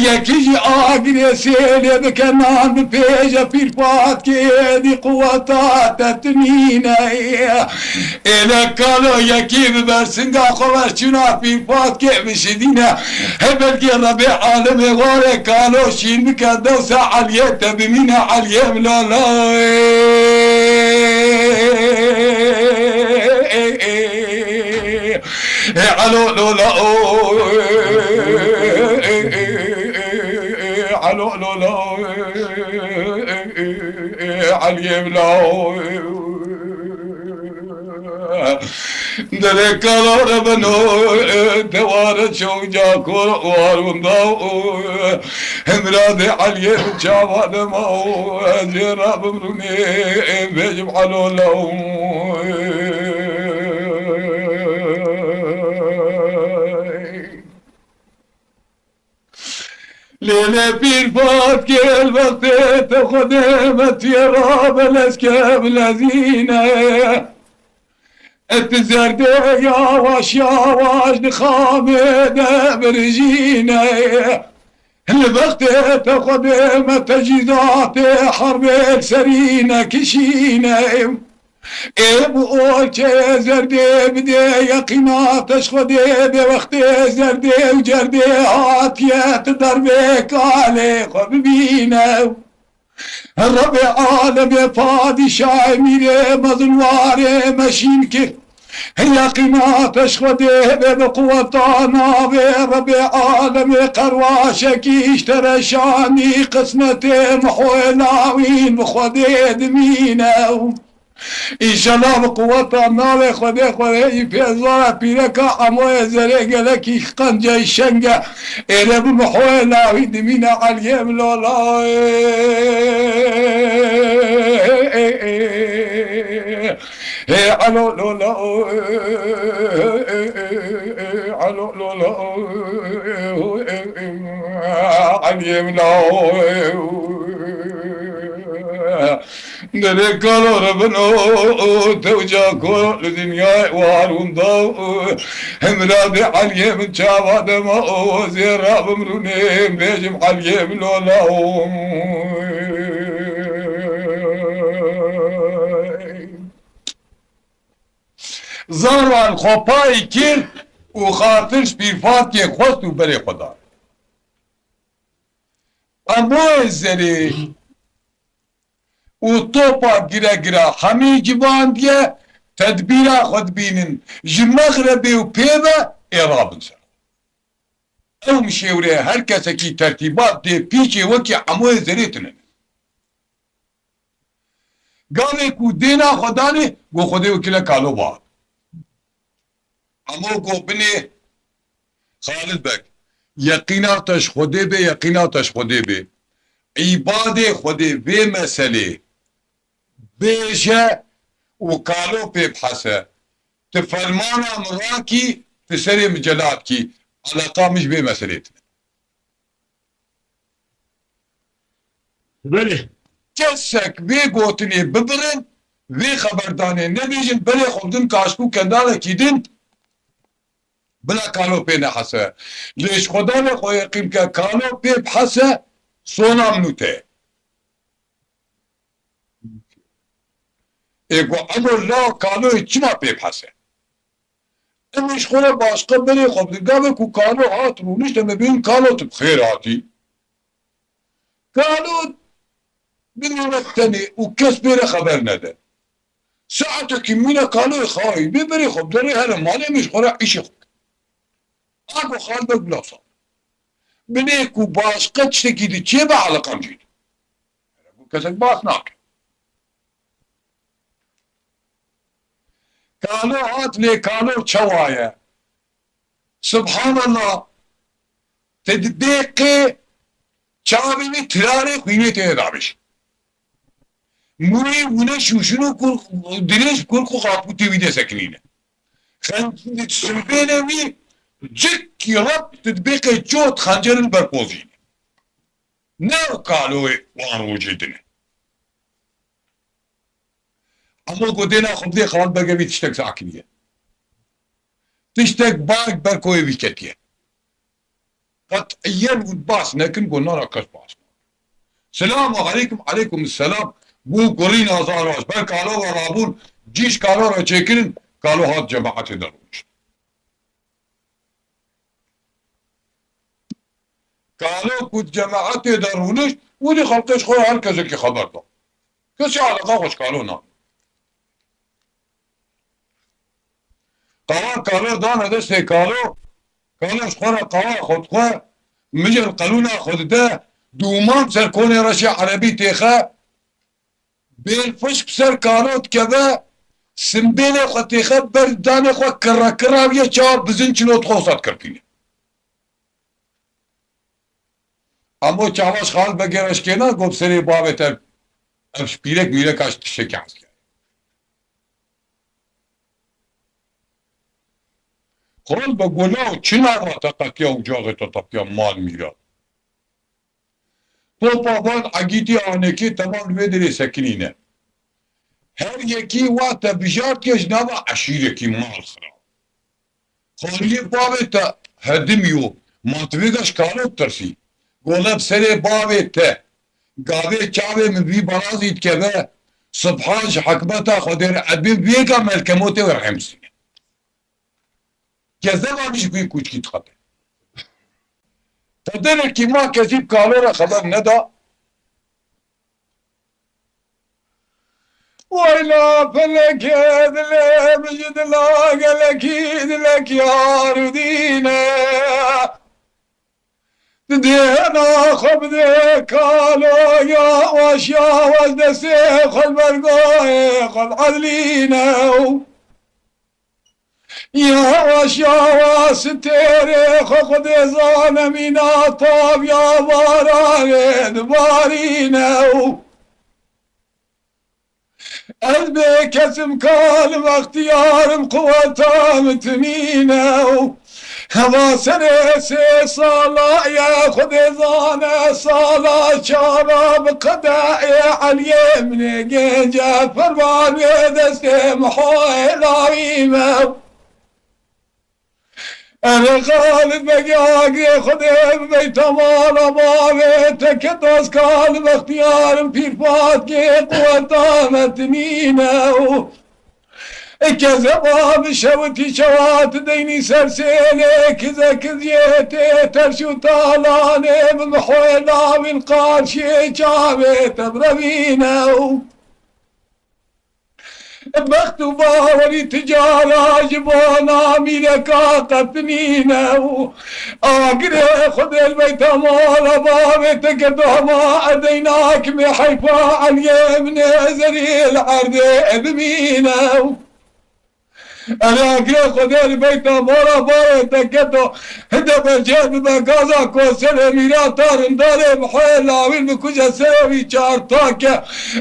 Yekî jî agirê sêlê bike nan bi pêje pîr Fatkê êdî quweta te tinîne. Êle kalo yekî bi bersinga xwe ver çûna pîr Fatkê bişidîne. He belkî Rebê alemê warê kalo şîn bike dewsa Eliyê te bimîne Eliyê min lala. Ê, alo lola. Alo lola. Eliyê min la. Derê kala re beno, teware çewca kor war winda. Hemra de Eliyê çava dema, ez ê rabim rûnê, bêjim elo law. Lêlê pîr Fat gel wextê te Xwedê me tiyê rabe lezke bilezîne. Et zerdê yawaş yawaş di xamê de birijîne. Li wextê te Xwedê me tecîzatê herbê li serî nekişîne. Ê bi olçeyê zerdê bidê yeqîna te ji Xwedê bê wextê zerdê û cerdê hatiye tu dervê kalê xwe bibîne. Rebê alemê padîşahê mîrê mezin warê me şîn kir. Yeqîna te ji Xwedê bê bi quweta navê Rebê alemê qerwaşekî ji te re şanî qismetê Mihoyê lawîn bi Xwedê dimîne. Înşellah bi quweta navê Xwedê, Xwedê î pêzara pîreka Emoyê Zerê gelekî qenceyî şeng e. Êrê bi Mihoyê lawî dimîne Eliyê bi lola. Hê elo lola. Elo lola. Eliyê bi lola. Derê kalo re bino, tewca ko li dinyayê war winda. Hemra de Eliyê min çava dema, zêra bimrûnê, bêjim Eliyê min lola. Zarwan xwe payî kir û xatir ji pîrfatkê xwest û berê xwe da. Emoyê Zerê û topa gire gira hemî civandiye, tedbîra xwe dibînin, ji mexrebê û pê ve ê rabin ser. Ew mişêwirê her kesekî tertîbat dê pîçê wekî Emoyê Zerê tune. Gavê ku dêna xwe danê, go Xwedê wekîle kalo ba. Emo go binê Xalid Beg, yeqîna te ji Xwedê bê, yeqîna te ji Xwedê bê. Îbadê Xwedê vê meselê bêje û kalo pê bihese. Ti fermana min rakî, ti serê min celat kî. Eleqa min ji vê meselê tine. Belê. Kesek vê gotinê bibirin, vê xeberdanê nebêjin, belê xwe bidin kaşkû kendalekî din, bila kalo pê nehese. Lê ji Xwedanê xwe yeqîn ke kalo pê bihese, sona min û te ye. Ê ku elo la kaloyê çima pê bihese? Em ê ji xwe re başqe berê xwe bidin. Gavê ku kalo hat rûnişt, em ê bêjin kalo tu bi xêr hatî. Kalo bimîne tenê û kes pê re xeber nede. Saetekî mîne kaloyê xawî bê berê xwe biderê here malê, em ê ji xwe re îşê xwe bikin. A ku Xalid Beg bila sal. Binê ku başqe tiştekî di çê be eleqam jî. Ku kesek bas nake. Kalo hat lê kalo çawa ye? Subhanallah. Te di bê qê çavê wî tirarê xwînê tê de dabêj. Mûyê wîne şûşin û kur, dirêj kurk û xapûtê wî de sekinîne. Xen-, simbêlê wî cikî rep di bê qê çot xencerin berpozîne. Ne ew kaloyê wan rojê din e. Emo ku dêna xwe bidê Xalid Begevî tiştek sakiniye. Tiştek bak ber koyê vî ketiye. Qetiyen hûn bas nekin, ku nara kes bas. Selamu aleykum, aleykum selam. Bû kurî nazar baş. Ber kalo ve rabûn, cîş kalo re çêkirin, kalo hat cemaetê de rûnişt. Kalo ku di cemaetê de rûnişt, wî dî xelkê ji xwe re her kesekî xeber da. Kesî eleqa xwe ji kalo nake. Qawa kalo dane destê kalo, kalo ji xwe re qawa xwe dixwe, mijel qelûna xwe dide, dûman ser konê reşê erebî têxe, Bêlfişk ser kalo dikeve, Simbêlê xwe têxe ber danê xwe kirre kirra viye çawa bizin çilo dixwe sat kirtîne. Amo çawa ji xal vegereşkêna got serê bavê te ev ji pîrek mîreka ji tiştekî hez kere. Xal be gola û çi nava te qetiya û caxê te tepiya mal mîra. Topa van egîtî anekê tevan li vê derê sekinîne. Her yekî wa te bijartiye ji nava eşîrekî mal xira. Xaliyê bavê te hedimî û ma tu vê de ji kalo ditirsî. Gole bi serê bavê te. Gavê çavê min vî berazî dikeve. Subhan ji hikmeta Xwedê re edbê vêga melkemotê we rehemsîne. Gezeba min ji vî kûçkî dixete. Qederekî ma kesî bi kalo re xeber neda. Wayla felekê dilê min ji dila gelekî dilek yar û dîne. Didêna xwe bidê kalo yawaş yawaş destê xwe li ber goyê xwe diedlîne û Yawaş yawaş stêrê xwe Xwedê zane mîna taviya baranê dibarîne û ez bê kesim kalim extiyar im quweta min tinîne û heva serê sê sala ye Xwedê zane sala çara bi qedeyê Eliyê min ê gênce fermanê destê Mihoyê lawî me. Erê Xalid Begê agirê Xwedê bibeyta mala bavê te ke dazkal bextiyar im pîrpatkê quweta me tinîne û kezeba bi şewitî çewa tu deynî ser sêlê kize kiziyê tê ters û talanê bi mihwê lawîn qarşiyê çavê te birevîne û Bext û bawerî ti cara ji bona mîreka qet nîne û agirê Xwedê li beyta mala bavê te girdo hema edeynak mê heyfa Eliyê min ê zerî li erdê bimîne û Erê agirê Xwedê li beyta mala bavê te keto. Hide bercê bibe gaza koserê mîra ta rindarê bi hoyê lawîn bikuje serê wî çar take.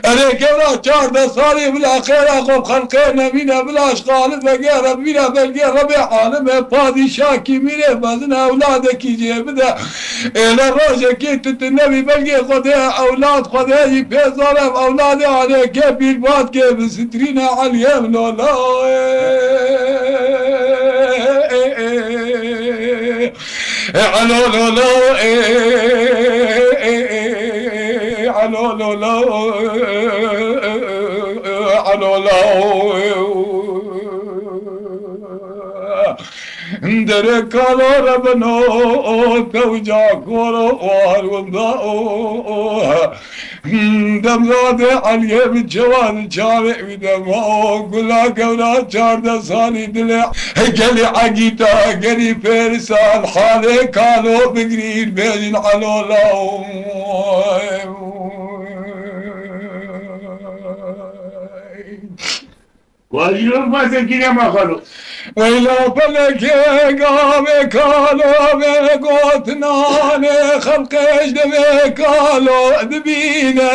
Erê kevra çardeh salî bila xêra xwe bi xelqê nemîne bila ji Xalid Begê re bîne belgê Rebê alimê padîşakî mîrê mezin ewladekî jê bide. Êle rojekî tu tu nebî belgê Xwedê ewlad Xwedê jî pê zor e ewladê anêkê bîrbatkê bi sitrîne Eliyê min ola. Alo, lo, lo, alo, lo, lo, alo, lo. Derê kalo re beno, o tewca koro, o harunda, o, o. Demzadê Eliyê bi çewan çavê wî dema o gula gewra çardeh salî dilê gelî egîta gelî pêrisan halê kalo bigirîn bêjin elo law. Wajî yok masa kîne maxalo. Weyla pelekê gavê kalo vê gotinanê xelqê ji devê kalo dibîne.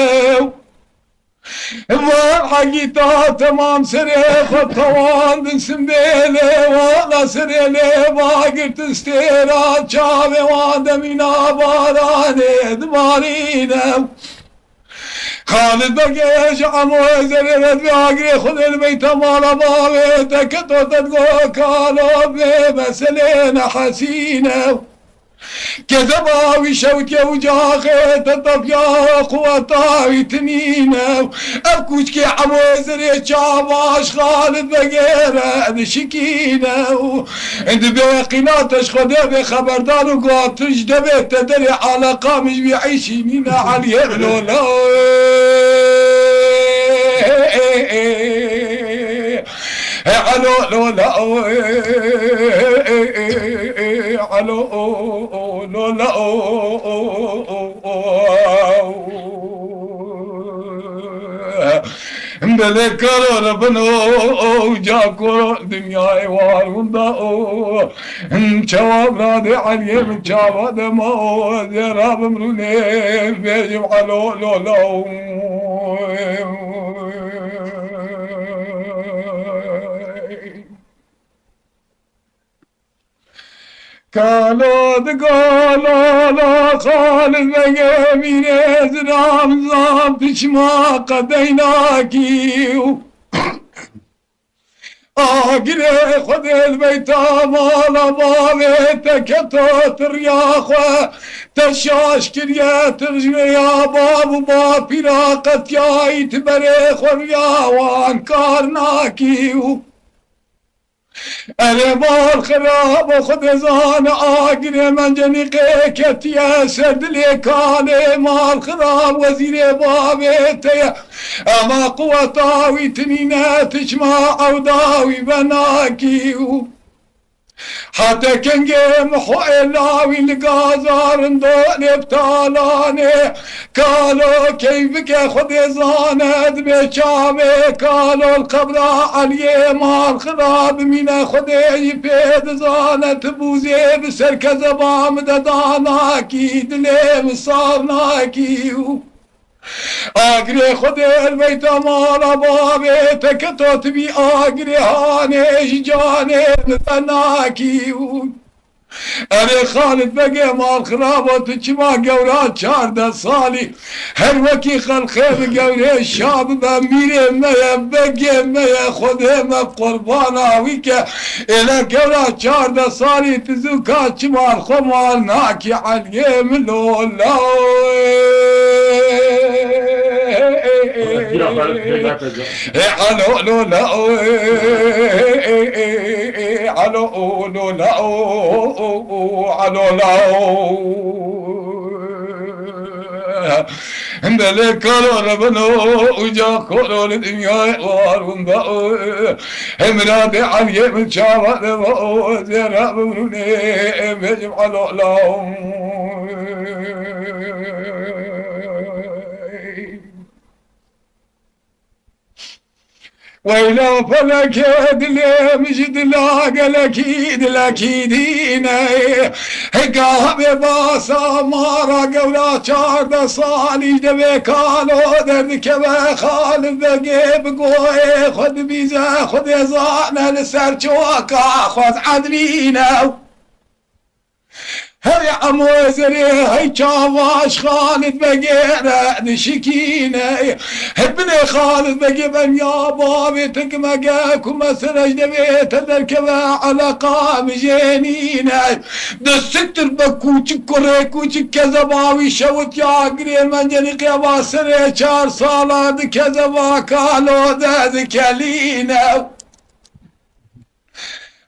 Va egîta temam serê xwe tewandin simbêlê wana serê lê va girtin stêra çavê wan demîna baranê dibarîne. Xalid Begê ji Emoyê zerê re divê agirê Xwedê li beyta mala bavê te keto te digo kalo vê meselê nehesîne. Kezeba wî şewtiye û caxê te tepiya quweta wî tinîne. Ev kûçkê Emoyê zerê çabaş Xalid Begê re dişikîne û Di bê qîna te ji Xwedê bê xeberdar û got tu ji devê te derê eleqa min ji wî eyşî nîne Eliyê lola. Elo lola. Elo lola. Belê karo re bin o, o, ca koro dinyayê war winda o. Çawa biradê Eliyê min çawa dema o, ez ê rabim rûnê, bêjim elo, lo, lo. Kalo di galo la Xalid Begê mîrê ziram zam piçma qedeynakî û agirê Xwedê li beyta mala bavê te keto ti riya xwe, te şaş kiriye, ti ji rêya bav û bapîra qetiyayî, ti berê xwe riya wan kar nakî û Erê mal xirab, Xwedê zane agirê mencenîqê ketiye ser dilê kalê mal xirab, wezîrê bavê te ye. Ema quweta wî tinîne, ti çima ewda wî venakî û hete kengê miho ê lawî li gazarin dolê bi talanê. Kalo keyf bike Xwedê zane, dibê çavê kalo li qebra Eliyê mal xira bimîne, Xwedê jî pê dizane, ti bûzê bi ser kezeba min de danakî, dilê min sar nakî û agirê Xwedê li beyta mala bavê te keto, tu bî agirê hanê ji canê min venakî û Erê Xalid Begê mal xirabo, tu çima gewra çardeh salî her wekî xelxê bi gewrê şa bibe, mîrê me ye, begê me ye, Xwedê me qurbana wî ke, êle gewra çardeh salî tu zû ka çima li xwe mal nakî Eliyê min lola. Ê alo lola, ê alo lola, alo la. Hindele karo rebeno uca koro li dinyayê war winda. Hemra de Eliyê min çava de va o zêra bimrûnê, bêjim alo la. Weyla felekê dilê min ji dila gelekî dilekî dîne. Hega bê basa mara gewra çardeh salî ji devê kalo derdikeve Xalid Begê bi goyê xwe dibîze Xwedê zane li ser çoka xwe edrîne. Hey emo zerê, hey çava ji Xalid Begê re dişikîne. Hey binê Xalid Begê benya bavê te ki mege ku mesele ji devê te derkeve eleqa mijê nîne. De siktir be kûçik kurê kûçik kezeba wî şewitiya girê mencenî qeva serê çar sala di kezeba kalo de dikelîne.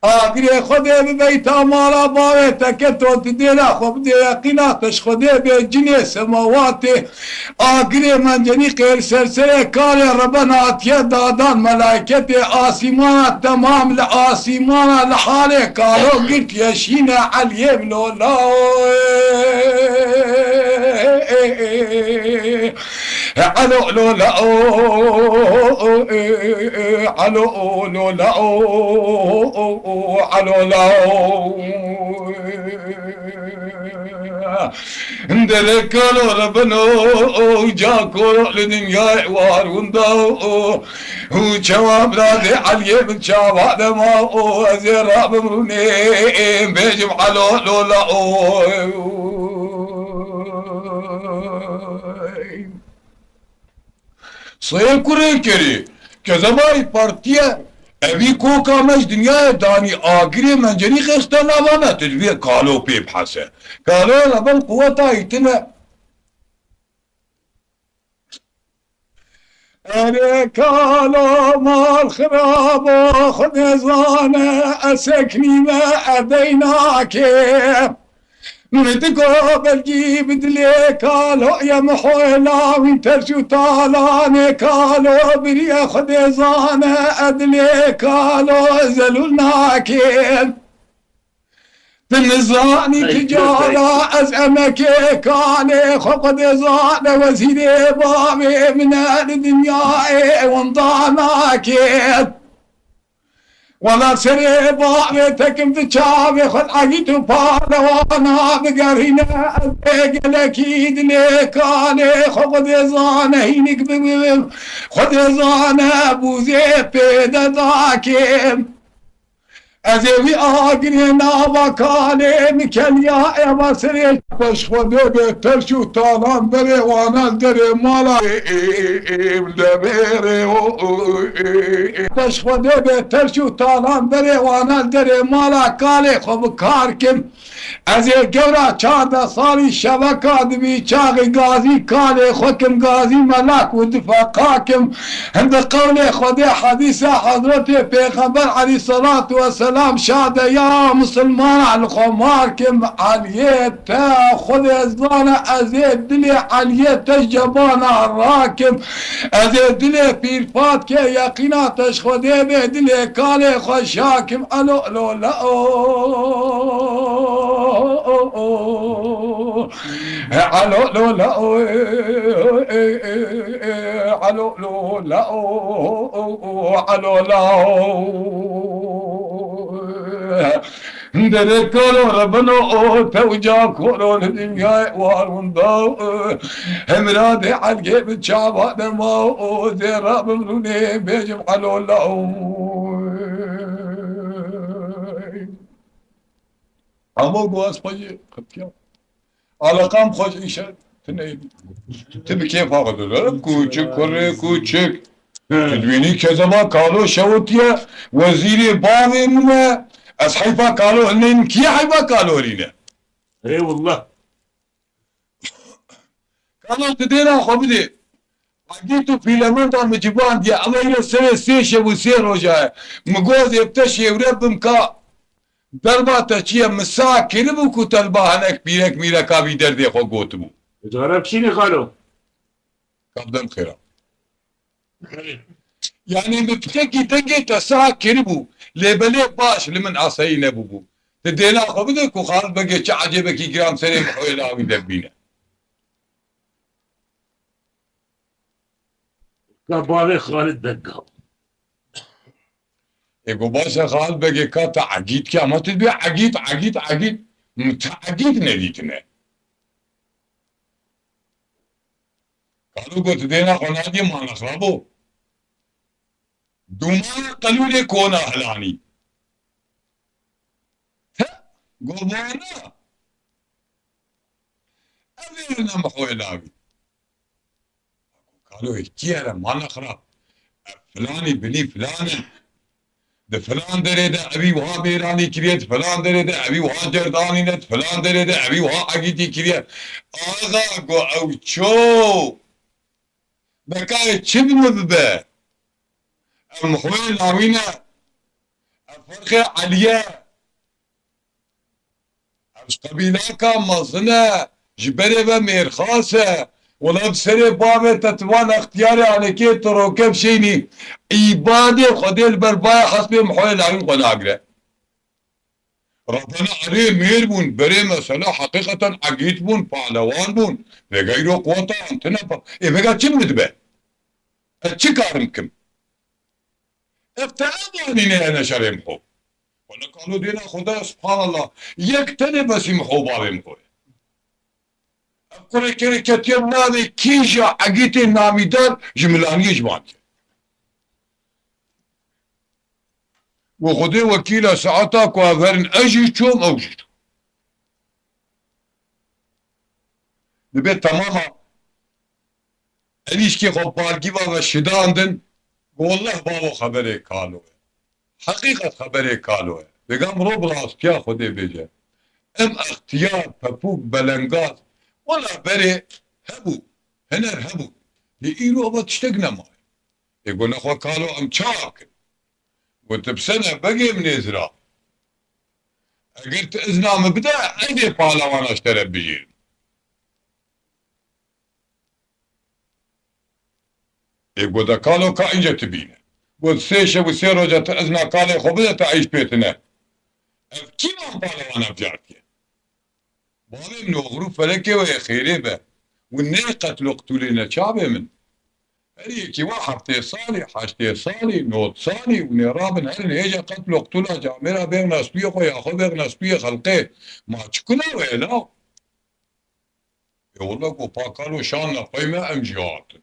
Agirê Xwedê bi beyta mala bavê te keto, tu dêra xwe bidê yeqîna te ji Xwedê bê cinê semawatê. Agirê mencenî qêr ser serê karê reben hatiye dadan melayketê asîmana temam li asîmana li halê kalo girt yeşîne Eliyê lola. Alo lola, alo lola, alo la. Dere kalo rebeno, ca koro li dinyayê war winda. Û çawa biradê Eliyê min çawa dema o, ez ê rabim rûnê, bêjim alo lola o. Seyê kurê kerê, kezebay partiye, evî koka me ji dinyayê danî, agirê mencerî xêxte nava me, tu ji vê kalo pê bihese. Kalo re bin quweta îtine. Erê kalo mal xirabo, Xwedê zane, ez sekinîme, ez deynakê. Min diko belgî bi dilê kalo ye mihoyla wî ters û talanê kalo biriye Xwedê zane, ez dilê kalo zelûl nakêm. Tu nizanî tu cara ez emekê kalê xwe xwedê zane wezîrê bavê min e li dinyayê winda nake. Wela serê bavê tekim di çavê xwe egît û palewana bigerîne ez ê gelekî dilê kalê xwe xwedê zane hînik bibim xwedê zane bûzê pê de dakim. Ez ê wî agirê nava kalê min keliya eva serê. Peş xwe dê bê terş û talan berê wana derê mala ê, ê, ê, ê, em de bêrê o, o, ê, ê, ê. Peş xwe dê bê terş û talan berê wana derê mala kalê xwe bi kar kim. Ez ê gewra çardeh salî şeveka dibî çaxê gazî kalê xwe kim gazî melak û difeqa kim. Hinde qewlê Xwedê hedîsa Hezretê Pêxember elîhîsselatu wesselam şade ya misilmana li xwe mar kim Eliyê te Xwedê zane ez ê dilê Eliyê te ji cebana rakim. Ez ê dilê Pîr Fatkê yeqîna te ji Xwedê bê dilê kalê xwe şakim. Elo lo la o. Elo lo la o, elo lo la o, elo la o. Derê kalo rebino o tewca koro li dinyayê war winda. Hemra dê elgê bi çava dema o zêra bimrûnê bêjim elo la o. Ama bu az payı kıpya. Alakam xweş îşe tine. Tu bi kêfa xwe dûre. Kûçik, kurê kûçik. Tu dibînî kezeba kalo şewotiye wezîrê bavê min e. Ez heyfa kalo hilneyim. Kî heyfa kalo hilîne? Ê wallah. Kalo tu dêra xwe bidê. Egît û pîlemenda min civandiye. Ew ê serê sê şev û sê roja ye. Min got ez ê bi te şêwre bim ka. Derba te çi ye? Min sa kiribû ku te li ba hinek pîrek mîreka vî derdê xwe gotibû. Cara biçînê xalo. Kabdem xêra. Yanî min piçekî dengê te sa kiribû. Lê belê baş li min asayî nebûbû. Ti dêna xwe bide ku Xalid Begê çi ecêbekî giran serê Mihoyê Lawî de bîne. Ka bavê Xalid Beg gam. Ê go baş e Xalid Begê ka te egît ke ama tu dibê egît, egît, egît. Min te egît nedîtine. Kalo got dêna xwe nadî mala xirabo. Dûmana qelûlê kona hilanî. Te govana. Ev ê ne Mihoyê Lawî. Kalo ê kî here mala xirab. Ev filanî bilî filan e. Di filan derê de evî wiha mêranî kiriye, di filan derê de evî wiha cerdanîne, di filan derê de evî wiha egîtî kiriye. Axa go ew ço. Bekayê çi bi min bibe? Ev Mihoyê Lawî ne. Ev Ferxê Elî ye. Ev ji qebîlaka mezin e, ji berê ve mêrxas e. Wela bi serê bavê te tu van extiyarê alekê tu roke bişênî. Îbadê Xwedê li ber bayê hespê Mihoyê Lawî xwe nagire. Rebena erê mêr bûn, berê mesela heqîqeten egît bûn, pehlewan bûn. Vêgeyro quweta an tune pa. Ê vêga çi min dibe? Ez çi karim kim? Ev te ev anîne hene şerê Miho. Wele kalo dêna Xweda, subhanallah. Yek tenê besî Miho bavê Miho ye. Ev kurê kerê ketiye navê kîja egîtê namîdar ji milaniyê ji van ke. Û Xwedê wekîl e saeta ku ev herin ez jî çûm ew jî çû. Dibê temama Êrîşkê xwe balgî ve ve şidandin, go welleh bavo xeberê kalo ye. Heqîqet xeberê kalo ye. Vêga mirov bi rastiya Xwedê bêje. Em extiyar, pepûk, belengaz, wela berê hebû, hiner hebû. Lê îro ve tiştek nemaye. Ê go nexwe kalo em ça bikin? Go tu bi se ne begê min ê zira. Eger tu izna min bide, ez ê pahlewana ji te re bijêrim. Ê go de kalo ka înce tu bîne. Got sê şev û sê roja tu izna kalê xwe bide, tu eyş pê tine. Ev kî van palewan ev car diye? Bavê min, oxir û felekê we yê xêrê be. Hûn neyê qetl û qtûlê ne çavê min. Her yekî we heftê salî, heştê salî, nod salî, hûn ê rabin herin hêja qetl û qtûla camêra bêxna stûyê xwe ya xwe bêxna stûyê xelqê. Ma çi kuna we ye law? Ê wele ku pa kalo şan nexweyme em jî hatin.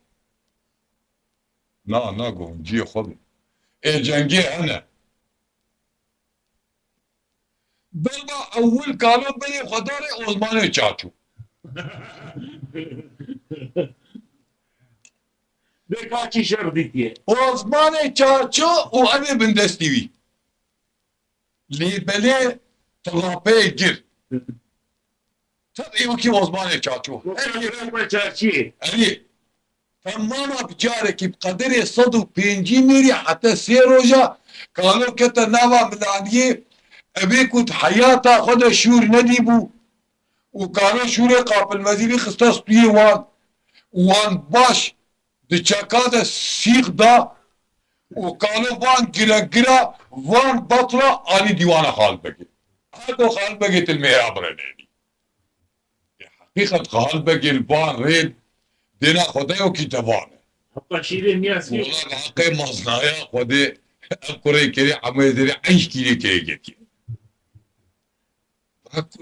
Na, na, ku hûn ciyê xwe bin. Ê cengê hene. Berba ewil kalo berê xwe darê Osmanê Çaço. Bê kaçî şer dîtiye. Osmanê Çaço û ev ê bindestî wî. Lê belê tilapeyê gir. Tevî wekî Osmanê Çaço. Her yê Osmanê Çaçiyê. Erê. Temama bi carekî bi qederê sed û pêncî mêrî heta sê roja kalo kete nava milaniyê, evê ku di heyata xwe de şûr nedîbû û kalo şûrê qapilmezînî xiste stûyê wan û wan baş di çeka de sîx da û kalo van giregira van batra anî dîwana Xalbegê. Heko Xalbegê til mêra birenênî. Heqîqet Xalbegê li van rê dêna Xwedayokî devan e. Heta şîrê niyazî. Wala bi heqê maznaya Xwedê ev kurê kerê hemûyê zêrê eşkîrê kerê getiye.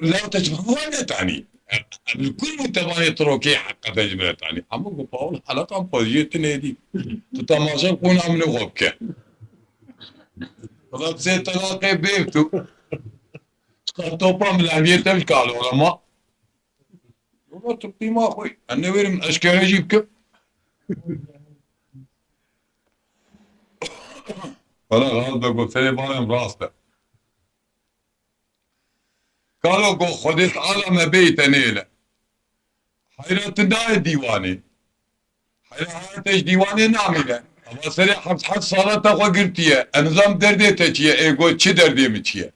Law te ji xwe netanî. Em li kul min tevanê tirokê heqe te ji min re tanî. Hemû ku Paul heleqan poziyê tu nêdî. Tu temaşa qûna min û xwe bike. Wala bi sê telaqê bêv tu. Çiqas topa milaniyê te ji kalora ma. Wala tu qîma xwe. Em newêrim eşkere jî bikim. Wala rast be, goterê balem rast e. Kalo ku Xwedê Teala me bêyî te nêle. Heyra tu nayê dîwanê. Heyra haya te ji dîwanê namîne. Eva serê heft heft sala te xwe girtiye. Ez nizam derdê te çi ye, ê got çi derdê min çi ye.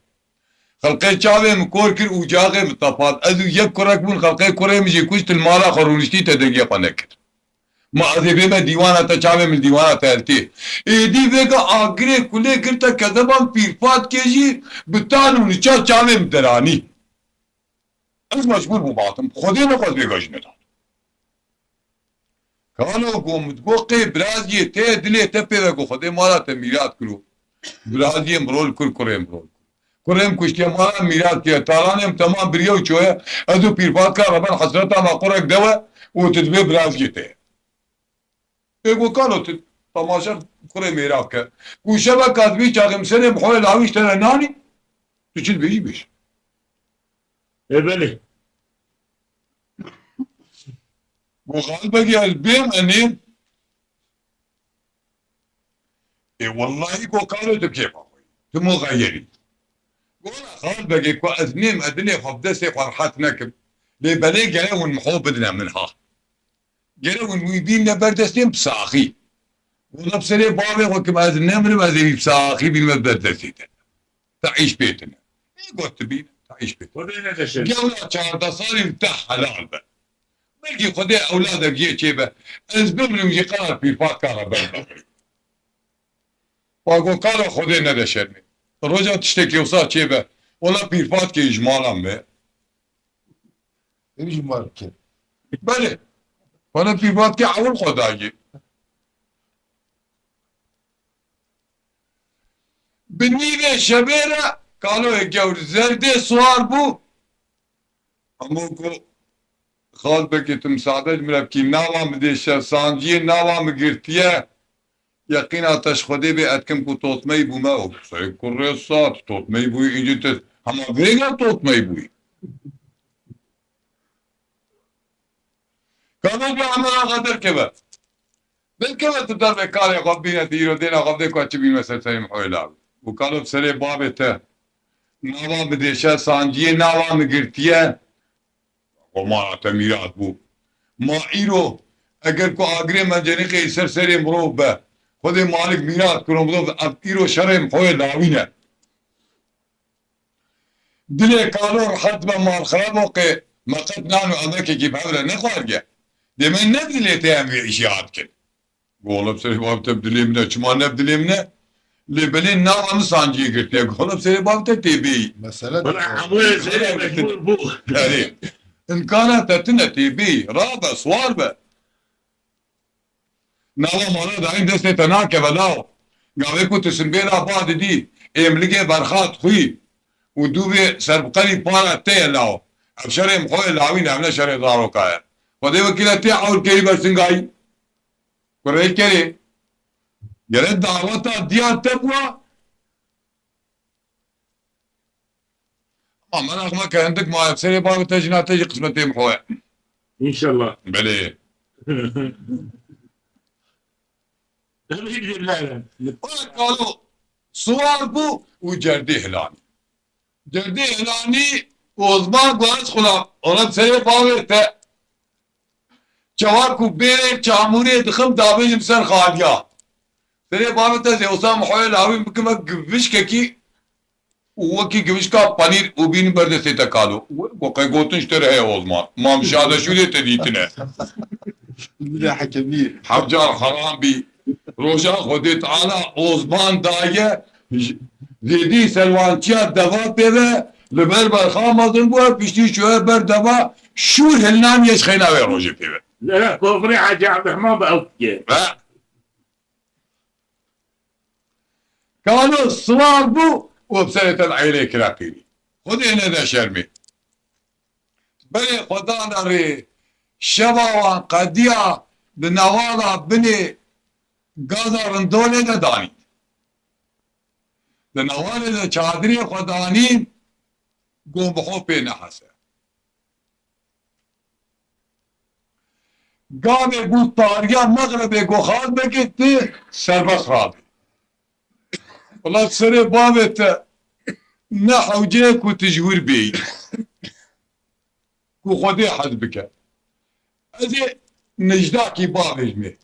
Xelqê çavê min kor kir û caxê min tepat. Ez û yek kurek bûn, xelqê kurê min jî kuşt, li mala xwe rûniştî te dengê xwe nekir. Ma ez ê bême dîwana te, çavê min dîwana te eltê. Êdî vêga agirê kulê girte kezeban pîrfatkê jî bi tan û niça çavê min deranî. Ez mecbûr bûm hatim. Xwedê nexwest vêga jî nedat. Kalo go min digot qê biraziyê te ye, dilê te pê ve go Xwedê mala te mîrat kiro. Biraziyê min rol kir, kurê min rol kir. Kurê min kuştiye, mala min mîrat kiriye. Talanê min temam biriye û çoye. Ez û pîrfatka reben hesreta me qurek dewe û tu dibê biraziyê te ye. Ê go kalo tu temaşa kurê mêra bike. Ku şeveka dibî çaxê min serê min xwe lawîş te re nanî, tu çi dibêjî bêj. Ê belê. Go Xalbegê ez bêm enê. Ê wellahî go kalo tu kêfa xwe. Tu muxeyerî. Go wela Xalbegê ku ez nêm, ez dilê xwe bi destê xwe rehet nekim. Lê belê gere hûn min xwe bidine min ha. Gere hûn wî bînne ber destê min bi saxî. Wela bi serê bavê xwe kim ez nemirim, ez ê wî bi saxî bînime ber destê te. Te îş pê tine. Ê got tu bîne, te îş pê tine. Xwedê nedeşe. Gewra çardeh salî te helal be. Belkî Xwedê ewladek jê çêbe. Ez bimrim jî qala pîrfatka re ber bexim. Wa go kala Xwedê nede şermê. Roja tiştekî wisa çêbe. Wela pîrfatkê ji mala me. Ev jî mal ke. Belê. Bana pîrfatkê ewil xwe dayê. Bi nîvê şevê re kaloyê gewr zerdê siwar bû. Hemû ku Xalbegê tu misade ji min re bikî, nava min dêşe, sanciyê nava min girtiye. Yeqîna te ji Xwedê bê, ez dikim ku totmeyî bûme û qiseyê kurê sat, totmeyî bûyî, încî tu hema vêga totmeyî bûyî. Kalo bî Emera xwe derkeve. Derkeve tu dervê karê xwe bîne, tu îro dêna xwe bidê ku ez çi bînime ser serê min xwe law. Û kalo bi serê bavê te nava min dêşe, sanciyê nava min girtiye. Xwe mala te mîrat bû. Ma îro eger ku agirê mencerîqê ser serê mirov be, Xwedê Malik mîrat kiro mirov, ev îro şerê min xwe lawîne. Dilê kalo rehet be, mal xirab o qê me qet nan û emekekî bi hev re nexwardiye. Dê me ne dilê te em vê îşî hat kin. Go wela bi serê bavê te bi dilê min e. Çima ne bi dilê min e? Lê belê nava min sanciyê girtiye. Gola serê bavê te tê bêyî. Mesele Bana hemû serê mecbûr bû. Erê. Imkana te tine tê bêyî. Rabe, siwar be. Nava mala dayîn destê te nakeve law. Gavê ku tu simbêla ba didî, êmligê berxat xwî û dûvê serbiqerî para te ye law. Ev şerê mixoyê lawîn, ev ne şerê zaroka ye. Xwedê wekîle tê ewil kerî bersingayî. Kurê kerê. Gere daweta diya te bûa. Ama meraq meke, hindik ma ev serê bavê te jina te jî qismetê mixo ye. İnşallah. Belê. Elhamdülillah. Wek kalo siwar bû û cerdê hilanî. Cerdê hilanî Ozman got, ez xulam, ola serê bavê te. Çawa ku bêrê çamûrê dixim, dabêjim ser xaliya. Serê bavê te zê wisa mixoyê lawîn bikime givişkekî û wekî givişka panîr û bînin ber destê te kalo. Got, qey gotin ji te re heye Ozman. Mam Şadeşûrê te dîtine. Bile hekimî. Hevcar xeran bî. Roja Xwedê Teala Ozman daye, j-, zêdî selwançiya deva pê ve, li ber berxa mezin bûye, piştî çûye ber deva, şûr hilnamiye ji xeyna wê rojê pê ve. Lera kofrê Hacî Abdurrahman bi ew dike. Ve Kalo siwar bû û bi serê te li eylê kire qîrî. Xwedê nede şermê. Berê xwe dane rê, şeva wan qediya di newala binê gaza rindolê de danîn. Di newalê de çadirê xwe danîn, got bi xwe pê nehese. Gavê bû tariya mexrebê, got, Xalbekê, tu serbest rabî. Wela serê bavê te ne hewce ye ku tu ji wir bêyî. Ku Xwedê hez bike. Ez ê nijdakî bavêjimê.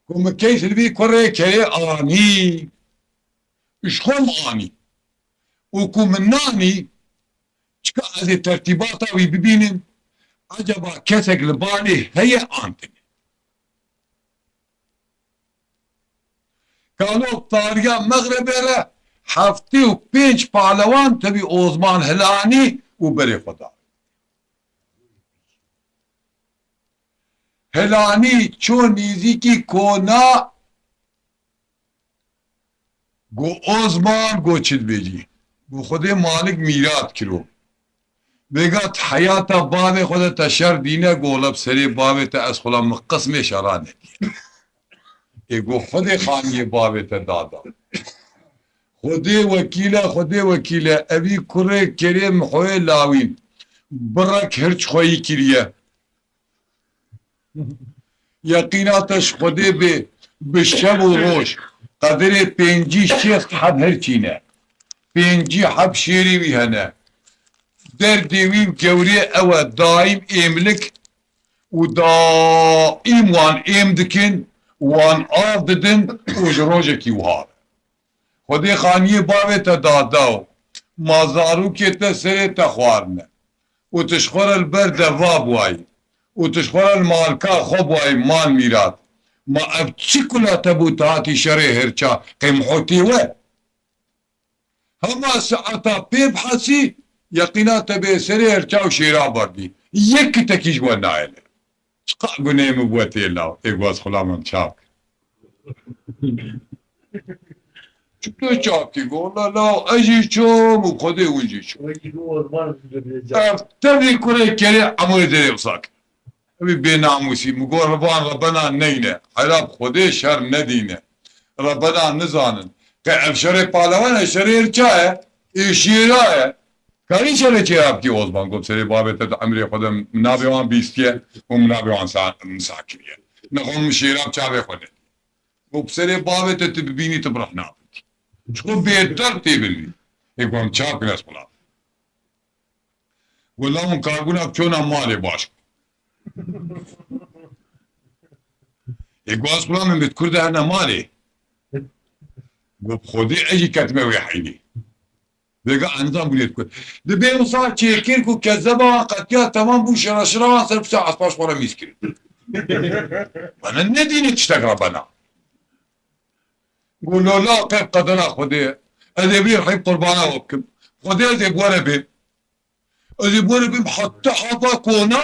Ku min keys li vî kurê kerê anî. Ji xwe min anî. Û ku min nanî, çika ez ê tertîbata wî bibînim, ecaba kesek li balê heye an tune? Kalo tariya mexrebê re heftê û pênc palewan tevî Ozman hilanî û berê xwe da. Hilanî çû nîzîkî kona, got, Ozman, got, çi dibêjî? Got, Xwedê malik mîrat kiro. Vêga tu heyata bavê xwe de te şer dîne, got, wela bi serê bavê te ez xwela min qismê şera nekir. Ê got, Xwedê xaniyê bavê te dada. Xwedê wekîl e, Xwedê wekîl e, evî kurê kerê mixoyê lawîn. Birek hirç xweyî kiriye. Yeqîna te ji Xwedê bê, bi şev û roj, qedirê pêncî şêst heb hirçî ne. Pêncî heb şêrê wî hene. Derdê wî û gewrê ew e, daîm êmlik û daîm wan êm dikin, wan av didin û ji rojekî wiha be. Xwedê xaniyê bavê te dada û ma zarokê te serê te xwarine û tu ji xwe re li ber deva bûayî û tu ji xwe re li malka xwe bûayî mal mîrat. Ma ev çi kula te bû tu hatî şerê hirça qey mihotê we? Hema saeta pê bihesî, yeqîna te bê serê hirça û şêra berdî. Yek kitekî ji we nayêle. Çiqa gunê min bû tê law, ê gaz xula min çav kir. Çi tu çav kir? Wala law, ez jî çom û Xwedê hûn jî çom. Ev tevî kurê kerê Emoyê Derê wisa kir. Evî bênamûsî, min got, van rebena neyne. Hela bi Xwedê şer nedîne. Rebena nizanin. Qe ev şerê palewan e, şerê hirça ye, ê şêra ye. Karî şerê çêra bikî Ozman, got, serê bavê te di emrê xwe de min navê wan bîstiye û min navê wan sa-, min sa kiriye. Nexwe min şêra bi çavê xwe nekiriye. Got, bi serê bavê te tu bibînî tu bi rih nabikî. Çiqo bêderg tê binî. Ê got, em çav kin ez xwe Wela hûn karbûna çona malê baş. Ê guaz xula min bit kur de herne malê. Got, Xwedê ez jî ketime wê heynî. Vêga enzam bûnê dikur. Dibê wisa çêkir ku kezeba wan qetiya temam bû, şira şira wan ser pişta espa ji xwe re mîz kirin. Bana ne dînê tiştek re bena. Ku lola qey qedera Xwedê ye. Ez ê vî rihî qurbana we bikim. Xwedê ez ê bi we re bêm. Ez ê bi we re bêm heta hava kona.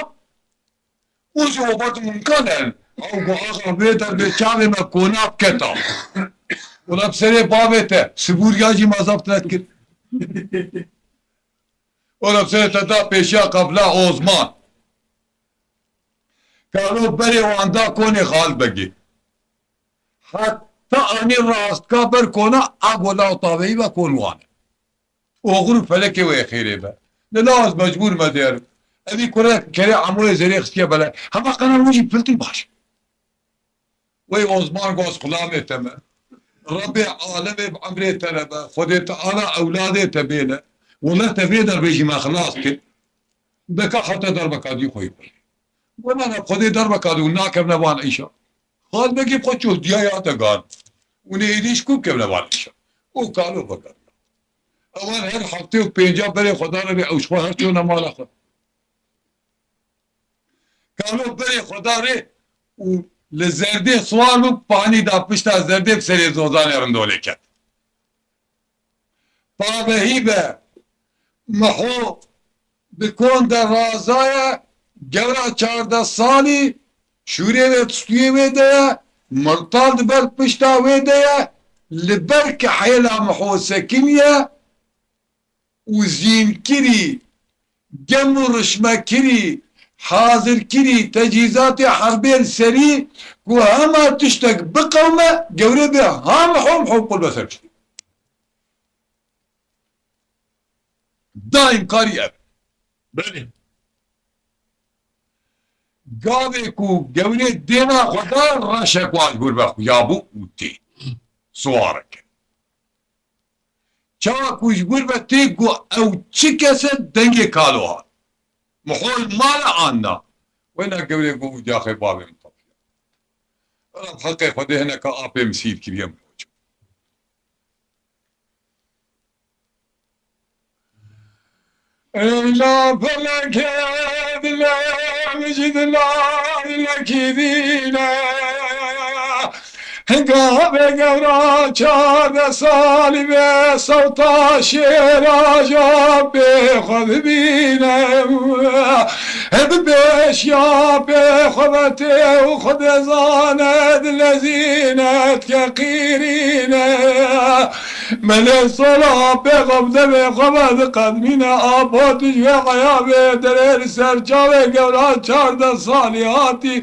Û jî obat mumkan e. Ew got, axa, vê derbê çavê me kona biketa. Wela bi serê bavê te, sibûriya jî me zaf tune dikir. Wela bi serê te da pêşiya qefla Osman. Kalo berê wan da konê Xal Begê. Heta anî rastka ber kona, a gola û taveyî ve kon wan e. Oxir û felekê wê xêrê be. Lila ez mecbûr me dêrim. Evî kurek kerê Emoyê zêrê xistiye bele. Hema qena wî jî piltî baş. Wey Osman goz xulamê te me. Rebê alemê bi emrê te re be. Xwedê Teala ewladê te bêne. Wele te vê derbê jî me xilas kir. Deka heta derbeka dî xwe yî xwe. Wele ne Xwedê derbeka dî û nakevne van îşa. Xal Begî xwe çoh diya ya te gan. Û ne êdî ji ku kevne van îşa. Û kalo vekar. Ewan her heftê û pênca berê xwe dane vê ew ji xwe her çûne mala xwe. Kalo berê xwe da rê û li zerdê siwar bû, panî da pişta zerdê bi serê zozanê rindolê ket. Pavehî be, Miho di kon de razaye, gewra çardeh salî, şûrê wê di stûyê wê de ye, mirtal di ber pişta wê de ye, li ber kihêla Miho sekiniye, û zînkirî, gem û rişmekirî, hazirkirî, tecîzatê herbê li serî ku hema tiştek biqewime, gewrê bê ha Miho, Miho qul be ser piştî. Daîm karî ev. Belê. Gavê ku gewrê dêna xwe da reşek wan ji gurbe xuya bû û tê. Siwareke. Çawa ku ji wir ve tê got ew çi kes e, dengê kalo hat. Mihol mala anna. Wêna gewrê got û caxê bavê min tepiya. Wela bi heqê Xwedê hineka apê min sîr kiriye min. Eyla felekê dilê min ji dila dilekî dîne. Hinga be gewra çardeh salî be sewta şêra ja pê xwe dibîne. Hê bi pêşiya pê xwe ve tê û Xwedê zane dilezîne dike qîrîne. Melê sola pêxwe bi devê xwe ve diqedmîne, apo tu ji wê heya vê derê li ser çavê gewra çardeh salî hatî.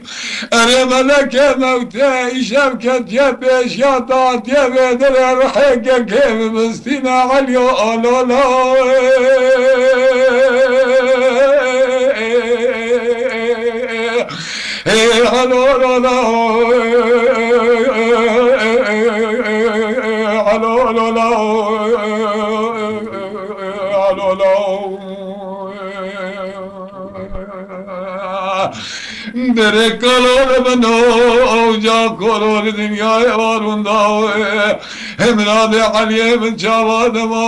Erê melekê mewtê îşev ketiye pêşiya te, hatiye vê derê rihê kekê bibistîne Elî olola. Derê kalor bino, ca kolor dinyayê warunda we. Hemra de Eliyê min çava dema,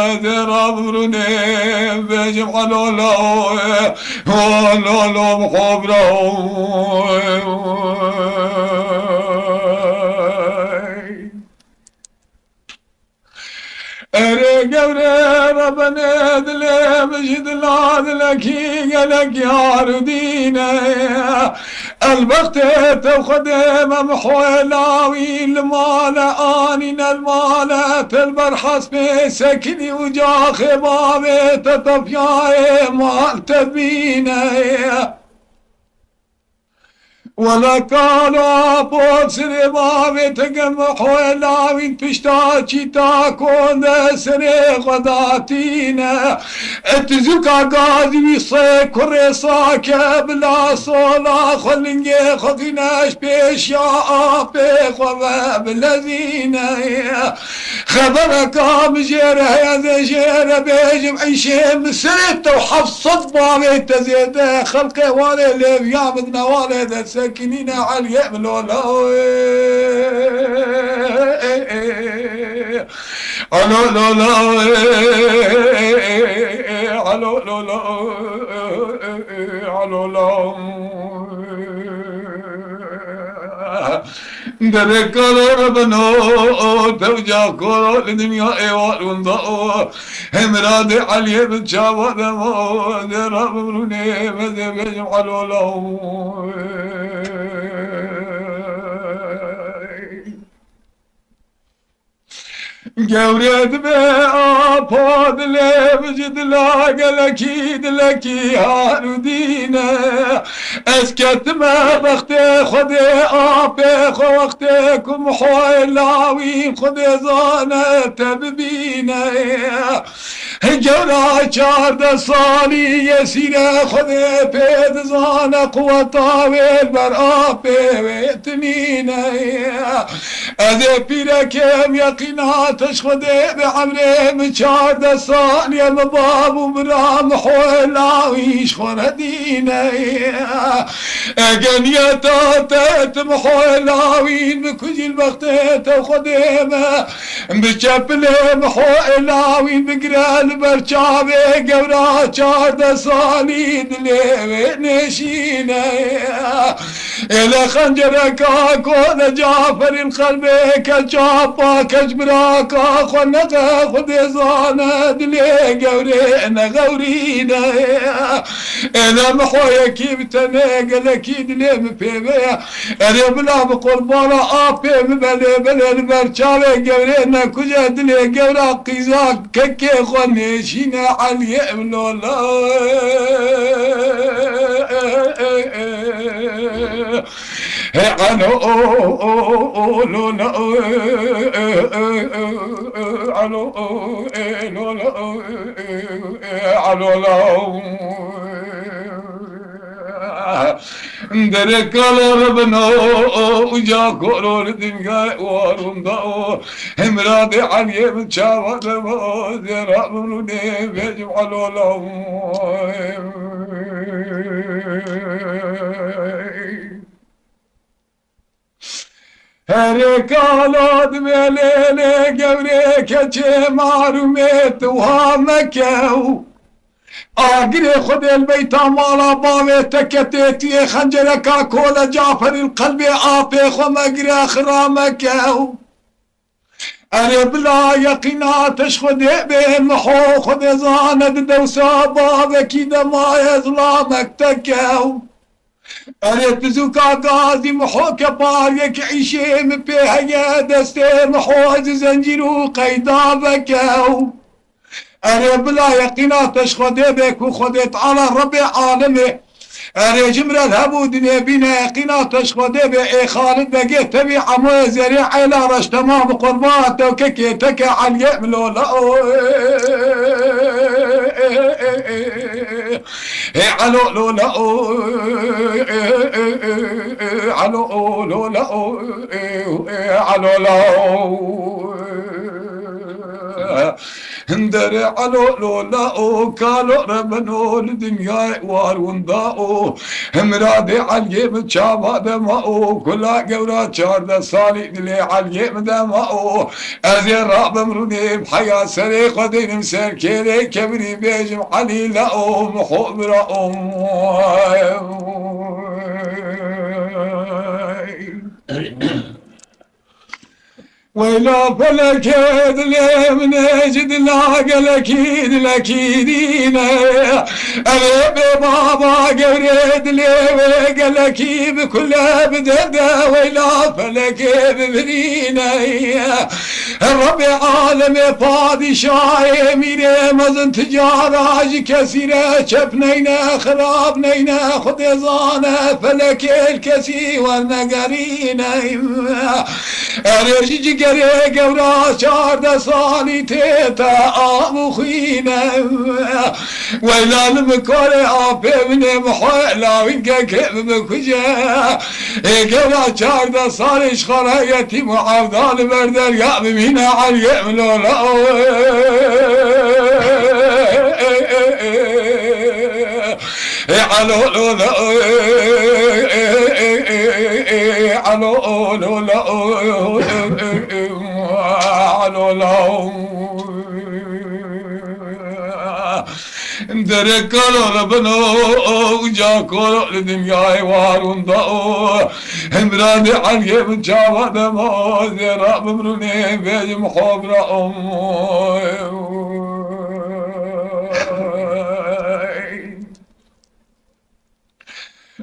ez ê rabirûnê bêjim Elolo, Elolo bi xwe bira. Erê gewre rebenê dilê min ji dila dilekî gelek yar û dîne. Elbextê te Xwedê me mihoyê lawî li male anîne, li male te li ber hespê sekinî û caxê bavê te tepiyayê mal te bîne. Wela kalo apo sirê bavê te gem xwe lawîn pişta çîta konde serê xwe datîne. Et zûka gazî wî sê kurê sake bila sola xwe lingê xwe qîneş pêşiya apê xwe ve bilezîne. Xebereka min jê re heye, ez ê jê re bêjim, îşê min serê te û heft sed bavê te zêde, xelqê warê lêviya min di newalê de sekinîne, Eliyê min lola. Alo lola, alo lola, alo lola. Derê kalo re beno, tewca koro li dinya êwar winda o. Hemra de Eliyê bi çava demo, de ra bimrûnê me de bêjim alola. Gewre dibe apa dilê min ji dila gelekî dilekî harûdîne. Ez ketime bextê Xwedê apê xwe wextê ku mihoyê lawîn Xwedê zane te bibîne. Hi gewra çardeh salî yê sîre Xwedê pê dizane quweta wê li ber apê wê tinîne. Ez ê pîrekêm yeqîna te ji Xwedê bi emrê min çardeh salî ye min bav û bira min hola wî ji xwe re dîne. Ege niyeta te tu min hola wî bikujî li bextê te Xwedê me. Bi çepilê min hola wî bigire li ber çavê gewra çardeh salî dilê wê nêşîne. Êle xencereka kole Caferîn qelbê ke çapa keç biraka xwe neke Xwedê zane dilê gewrê nexewrîne. Êle mihoyekî bi tenê gelekî dilê min pê ve ye. Erê bila bi qurbana apê min belê belê li ber çavê gewrê nekuje dilê gewra qîza kekê xwe nêşîne Eliyê min lola. He alo, o, o, o, lo, lo, e, e, e, e, alo, o, e, lo, lo, e, e, alo, lo. Derê kalo re bino, o, uca koro li dinyayê warûnda o. Hemra de Eliyê min çava dema, zêra min rûnê bêjim alo, lo. Herê kalo dibê lêlê gewrê keçê marûmê tu ha mekew. Agirê Xwedê li beyta mala bavê te ketê tu yê xencereka kole Caferî li qelbê apê xwe megire xira mekew. Erê bila yeqîna te ji Xwedê bê miho Xwedê zane di dewsa bavekî de maye zilamek te kew. Erê pizûka gazî miho kepariyek îşê min pê heye destê miho ez û zencîr û qeyda vekew. Erê bila yeqîna te ji Xwedê bê ku Xwedê Teala Rebbê alemê. Erê ji min re li hebû dinê bîne yeqîna te ji Xwedê bê ê Xalid Begê tevî emoyê zerê eyla reş temam bi qurba te û kekê te ke Eliyê min lola. Ê alo lola, alo lola, alo la. Hindere alo lola o kalo re beno li dinyayê war winda o. Himra dê Eliyê min çava dema o kula gewra çardeh salî dilê Eliyê min dema o. Ez ê rabim rûnê bi heya serê xwe dênim ser kêlê kevirî bêjim Elî la o miho bira o. Weyla felekê dilê min ê ji dila gelekî dilekî dîne. Ev ê bê baba gewrê dilê wê gelekî bi kule bi derde weyla felekê bibirîne. Rebê alemê padîşahê mîrê mezin ti cara ji kesî re çep neyne xirab neyne Xwedê zane felekê li kesî wernegerîne. Erê ji cigerê gewra çardeh salî tê te av û xwîne. Weyla li min korê apê min ê miho lawînkeke min bikuje. Ê gewra çardeh salî ji xwe re yetîm û evda li ber derya bimîne Eliyê min lola. Ê alo lola, ê alo lola, alo la. Karo li bin o, uca koro li dinyayê warûn da o. Hemra de Eliyê min çawa dema, zêra bimrûnê bêjim xobra o.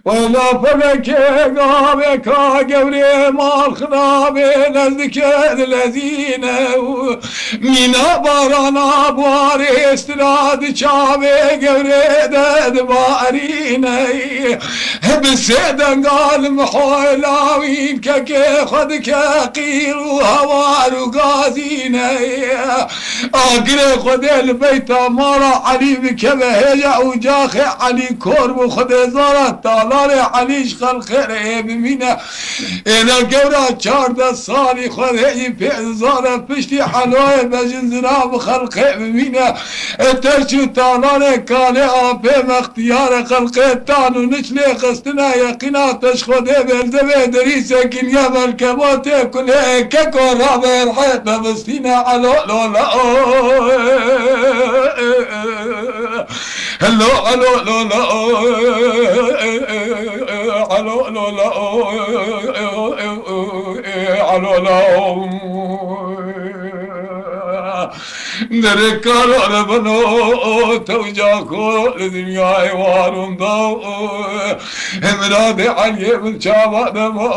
Wela felekê gavê ka gewrê mal xirabê nezdike dilezîne û mîna barana buarê sira di çavê gewrê de dibarîne. Bi sê denga li mihoy lawîn kekê xwe dike qîr û hewar û gazîne. Agirê Xwedê li beyta mala Elî bikeve hêja û caxê Elî kor bû. Xwedê zana talanê Elî ji xelqê re ê bimîne. Êna gewra çardeh salî Xwedê jî pê zana piştî Eloyê bejin zina bi xelqê bimîne. Ê ters û talanê kalê apê mextiyare xelqê tan û niç lê xistine. Yeqîna te ji Xwedê bê li devê derî sekiniye belke bo tê kulê keko rabe rehê te bistîne. Elo lo la o. Hello, alo lo la o. Alo lo la o. Alo la o. Derê karo re beno, tewca ko li dinyayê warûn da. Hemra de Eliyê min çava dema,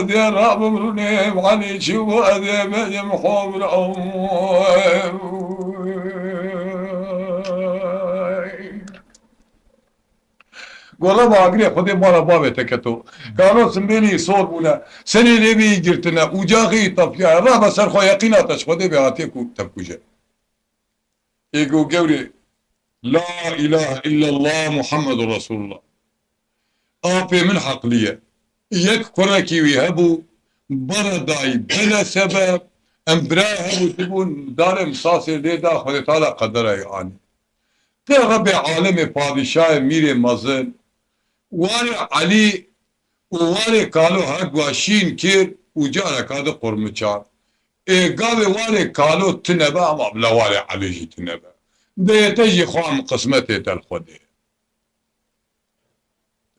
dê rabim rûnê Elî çi bo, ez ê bêjim xobra. Gola bagirê Xwedê mala bavê te keto. Kano simbêlî sor bûne. Serê lêvî girtine. Ucaxî tefiyaye. Rabe ser xwe yeqîna te ji Xwedê bê hatiye ku te bikuje. Ê go gewrê. La ilahe illallah Muhammedur Resulullah. Apê min heqlî ye. Yek kurekî wî hebû, bere dayî bele sebeb, em birayê hebû dibûn, darê misasê lê da Xwedê Teala qedera wî anî. Tê Rebê alemê padîşayê mîrê mezin, warê Elî û warê kalo her dua şîn kir û careka di qurmiçan. Ê gavê warê kalo tine be ama bila warê Elî jî tine be. Dê te jî xwe em qismetê te li Xwedê.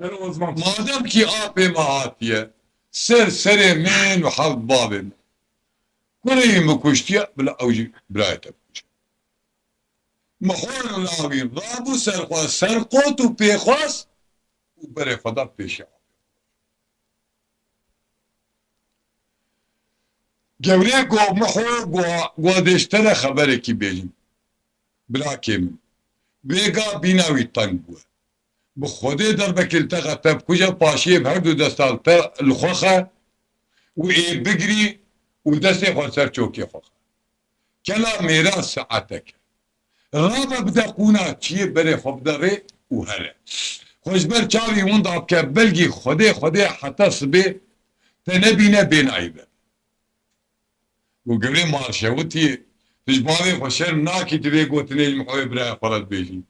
Madem kî apê me hatiye, ser serê min û heft bavê min. Kurê wî min kuştiye, bila ew jî birayê te bikuje. Mihor lawî rabû ser xwe, serqot û pêxwas û berê xwe da pêşiya apê xwe. Gewrê go Miho, go, go dê ji te re xeberekî bêjim. Birakê min. Vêga bîna wî teng bûye. Bi Xwedê derbekê li te xe te bikuje, paşiyê bi her du destan te li xwe xe û ê bigirî û destê xwe li ser çokê xwe xe. Kela mêra saetek e. Rabe bide qûna çiyê berê xwe bide rê û here. Xwe ji ber çavî winda bike, belgî Xwedê, Xwedê heta sibê te nebîne bê nayî be. Û girê mal şewitiyê, tu ji bavê xwe şerm nakî tu vê gotinê ji Mihoyê birayê xwe re dibêjî.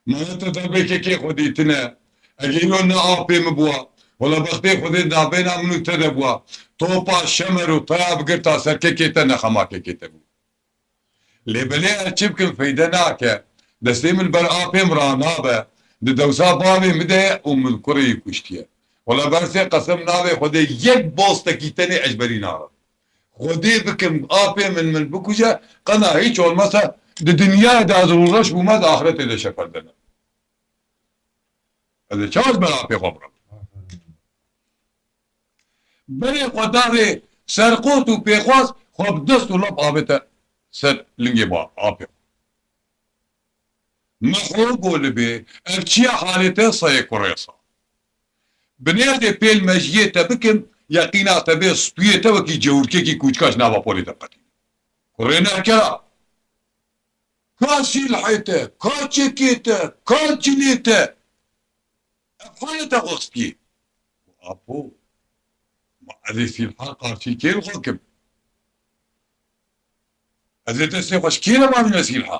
Mala te derbê kekê xwe dîtine. Egê îro ne apê min bûa. Wela bextê Xwedê navbêna min û te de bûa. Topa şemer û taya bigirta ser kekê te ne xema kekê te bû. Lê belê ez çi bikim feyde nake. Destê min ber apê min ranabe. Di dewsa bavê min de ye û min kurê wî kuştiye. Wela bersê qesem navê Xwedê yek bostekî tenê ez berî narim. Xwedê bikim, apê min min bikuje, qena hiç olmasa di dinyayê de ez rûreş bûme, di axretê de şeperdene. Ez ê çawa ji ber apê xwe birim? Berê xwe darê serqot û pêxwas xwe bi dest û lap avête ser lingê ba apê xwe. Miho go li bê, ev çi ye halê te sayê kurê sa? Binêrdê pêl mejiyê te bikim, yeqîna te bê stûyê te wekî cewrikekî kûçika ji nava polê te biqetînim. Kurê nerkera. Ka sîlhê te, ka çekê te, ka cilê te. Ev halê te xwe stiyê. Apo, ma ez ê sîlha qarşî kê li xwe kim? Ez ê destê xwe ji kê re bavîme sîlha?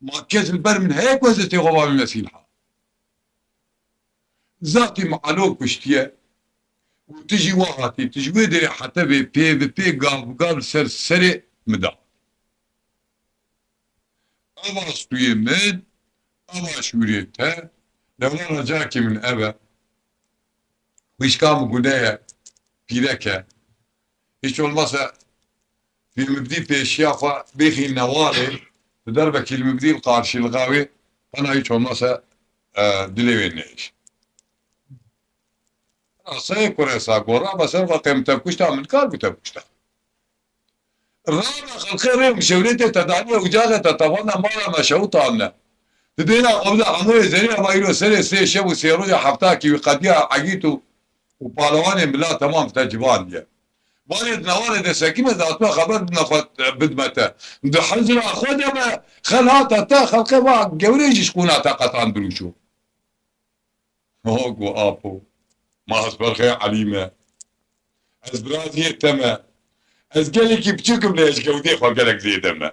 Ma kes li ber min heye ku ez destê xwe bavîme sîlha? Zatî min Elo kuştiye û tu jî wa hatî, tu ji wê derê hete vê pê bi pê gav bi gav li ser serê min de hatî. Ava stûyê min Ava şûrê te, lewra cakî min ev e. Xwişka min gune ye, pîrek e. Hiç olmazsa li min bidî pêşiya xwe bêxî newarê, di derbekî li min bidî li qarşîlixa wê, qena hiç olmazsa, e, dilê wê nehêş. Qena seyê kurê sa gora be ser xwe qêm tevkuşta min kar bi tevkuşta. Rana xelqê rê û şewrê tê te daniye ucaxê te tevana mala me şewitane. Di dêra xwe bide Emoyê Zerî eva îro serê sê şev û sê roja heftakî wî qediya egît û, û palewanê mila temam te civandiye. Vanê di newarê de sekîne de hatime xeber bidime xwe, bidime te. Di hizra xwe de me xel hate te xelqê va gewrê jî ji qûna te qetan dirûşo. Ho go apo, ma ez berxê Elî me. Ez biraziyê te me. Ez gelekî biçûk im lê ez gewdê xwe gelek zêde me.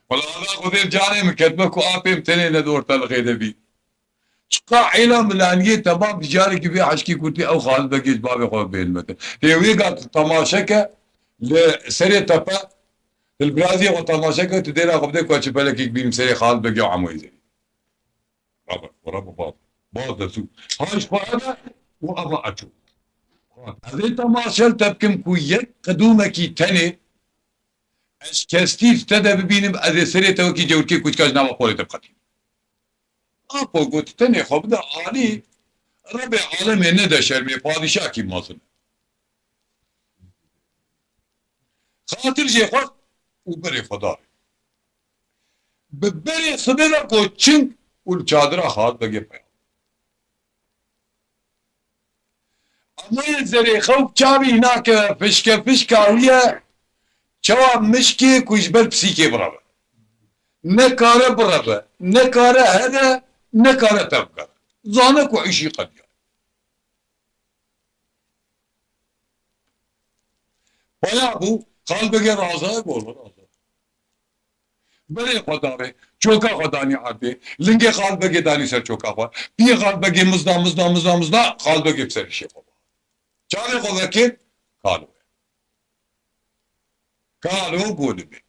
Wela ada Xwedê canê min ketime ku apê min tenê ne di ortelixê de bî. Çiqa êla milaniyê temam bi carekî vê heşkî kurtî ew Xalid Begê ji bavê xwe bêhnime te. Hê wê ga tu temaşe ke li serê tepe, tu li biraziyê xwe temaşe ke, tu dêra xwe bide ku ez çi pelekek bînim serê Xalid Begê û Emoyê Zerî. Baba, xora baba. Baz de tu. Haş xwe eve û eva aço. Ez ê temaşel te bikim ku yek qedûmekî tenê ez kestî te de bibînim, ez ê serê te wekî cewrikê kuçka ji nava xolê te biqetînim. Apo got, tenê xwe bide alî, Rebê alemê nede şermê, padîşakî mezin e. Xatir jê xwest û berê xwe da rê. Bi berê sibê ve got çing û li çadira Xalid Begê peya. Emoyê Zerê xew çavî nake, fişke fişka wî ye, çawa mişkê ku ji ber pisîkê bireve. Ne kare bireve, ne kare here, ne kare tevgere. Zane ku îşî qediya. Paya bû, Xalid Begê raza, bol raza. Berê xwe dawê, çoka xwe danî erdê, lingê Xalid Begê danî ser çoka xwe. Piyê Xalid Begê mizda, mizda, mizda, mizda, Xalid Begê bi ser îşê xwe. Çavê xwe vekir, kalo ye. Kalo go li bê.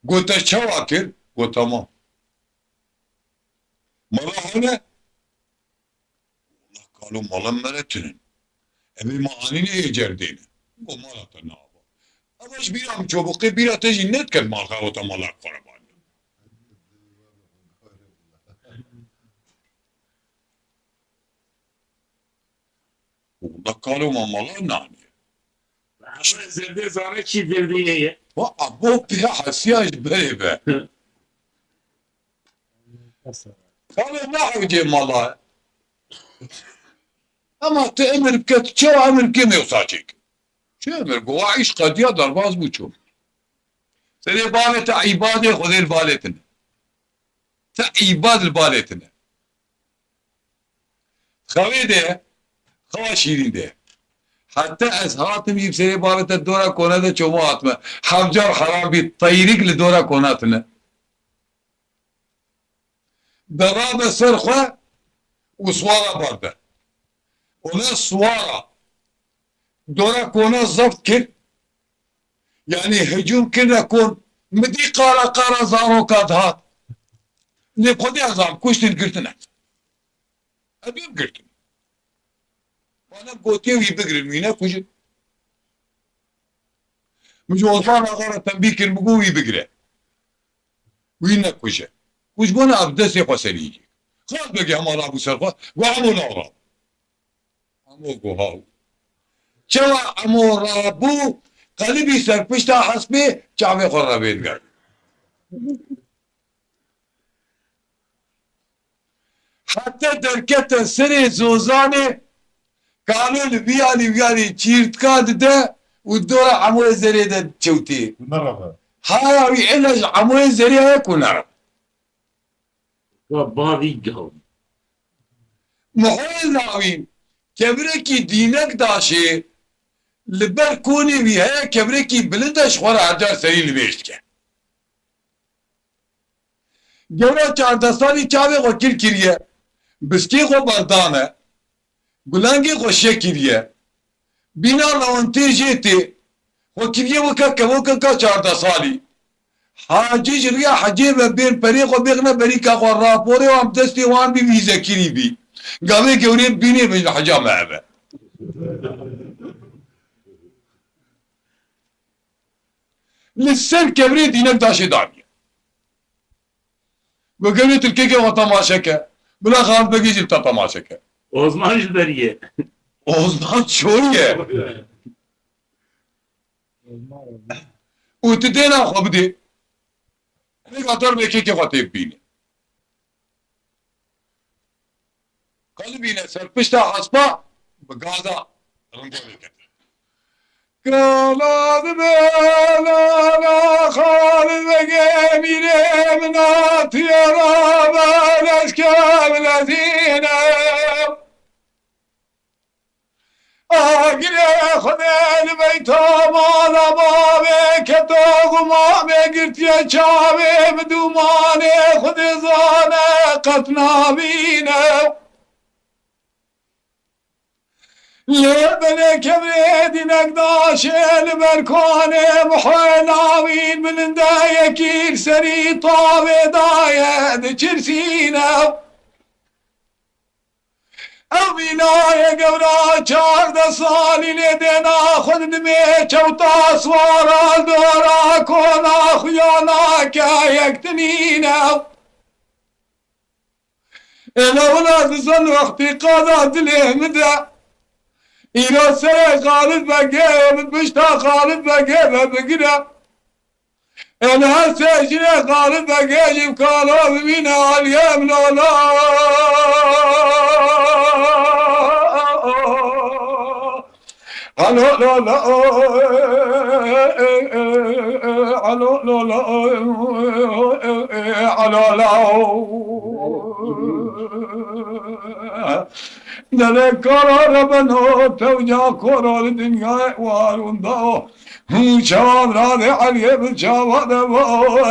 Got te çawa kir? Got tamam. Mala hene? Wela kalo mala me re tinin. Em ê me anîne ê cerdê ne. Go mala te nava. Eva ji bîra min ço bû, qê bîra te jî nediket malxewata mala xwe re baniya. Wela kalo me mala naniye. Ama zerdê zane çi zerdê ye. Va abo pê hesiya ji berê be. Kalo nehewcê mala. Ama tu emir bike, tu çawa emir bike nê wisa çêk. Çi emir? Gova îş qediya derbas bû çû. Serê bavê te îbadê Xwedê li balê tine. Te îbad li balê tine. Xewê de, xewa şîrîn de. Heta ez hatim jî serê bavê te dora kone de çoma hatime. Hevcar heram bî, teyrîk li dora kona tine. Derabe ser xwe û siwara berde. Ona siwara dora kona zeft kir. Yanî hicûm kirine kon. Min dî qara qara zaroka dihat. Lê xwedî ez am kuştin girtine. Ez bêm girtin. Bana gotiye wî bigirin, wî nekujin. Min ji Osman Axa re tembî kir, min got wî bigire. Wî nekuje. Ku ji bona ev destê xwe serî cî. Xal Begê hema rabû ser xwe, got Emo nava. Emo got haw. Çawa Emo rabû, qelibî ser pişta hespê, çavê xwe revê diger. Heta derkete serê zozanê, kalo li vî alî vî alî çîrtka dide û dora Emoyê Zerê de çewtê. Ku nereve. Haya wî êla ji Emoyê Zerê heye ku nereve. Wa bavî gaw. Mihoyê Lawî kevirekî dînek daşê, li ber konê wî heye kevirekî bilind e, ji xwe re her car serî li vêj dike. Gewra çardeh salî çavê xwe kil kiriye, biskê xwe berdane, gulangê xwe şe kiriye, bîna lewentê jê tê, Xwe kiriye weke kevoka çardeh salî. Hacî ji riya hecê ve bên perê xwe bêxine berîka xwe, raporê wan bi destê wan bî, vîzekirî bî. Gavê gewrê bînê bin ji heca me eve. Li ser kevirê dînek daşê daniye. Bi gewrê tirkekê xwe temaşe ke. Bila Xalid Begê jî te temaşe ke. Osman ji beriyê. Osman çoriye. Û tu dêna xwe bidê. Rêka te rêkekê xwe tê bibîne. Qelibîne ser pişta hespa bi gaza ringo vêkete. Kala dibe lala Xalid Begê mîrê min a tiyara be leşke bilezîne. Agirê Xwedê li beyta mala bavê keto gumamê girtiye çavê bi dûmanê Xwedê zane qet nabîne. Lê belê kevê dînek daşê li ber konê bi xwe lawîn bilinde yekî li serî tavê daye diçirsîne. Ew bînayê gewra çardeh salî lê dêna xwe didimê çewta swara li dora kona xuya nake yek tinîne. Êna wina dizan wextî qada dilê min de. Îro serê Xalid Begê min pişta Xalid Begê ve bigire. Êna her sê jinê Xalid Begê jî bi kalo bimîne aliyê min ola. Alo, lo, lo, alo, lo, lo, alo, lo. Dere kara re beno, tewca koro li dinyayê war winda o. Hû çawa biradê Eliyê bi çawa de bo,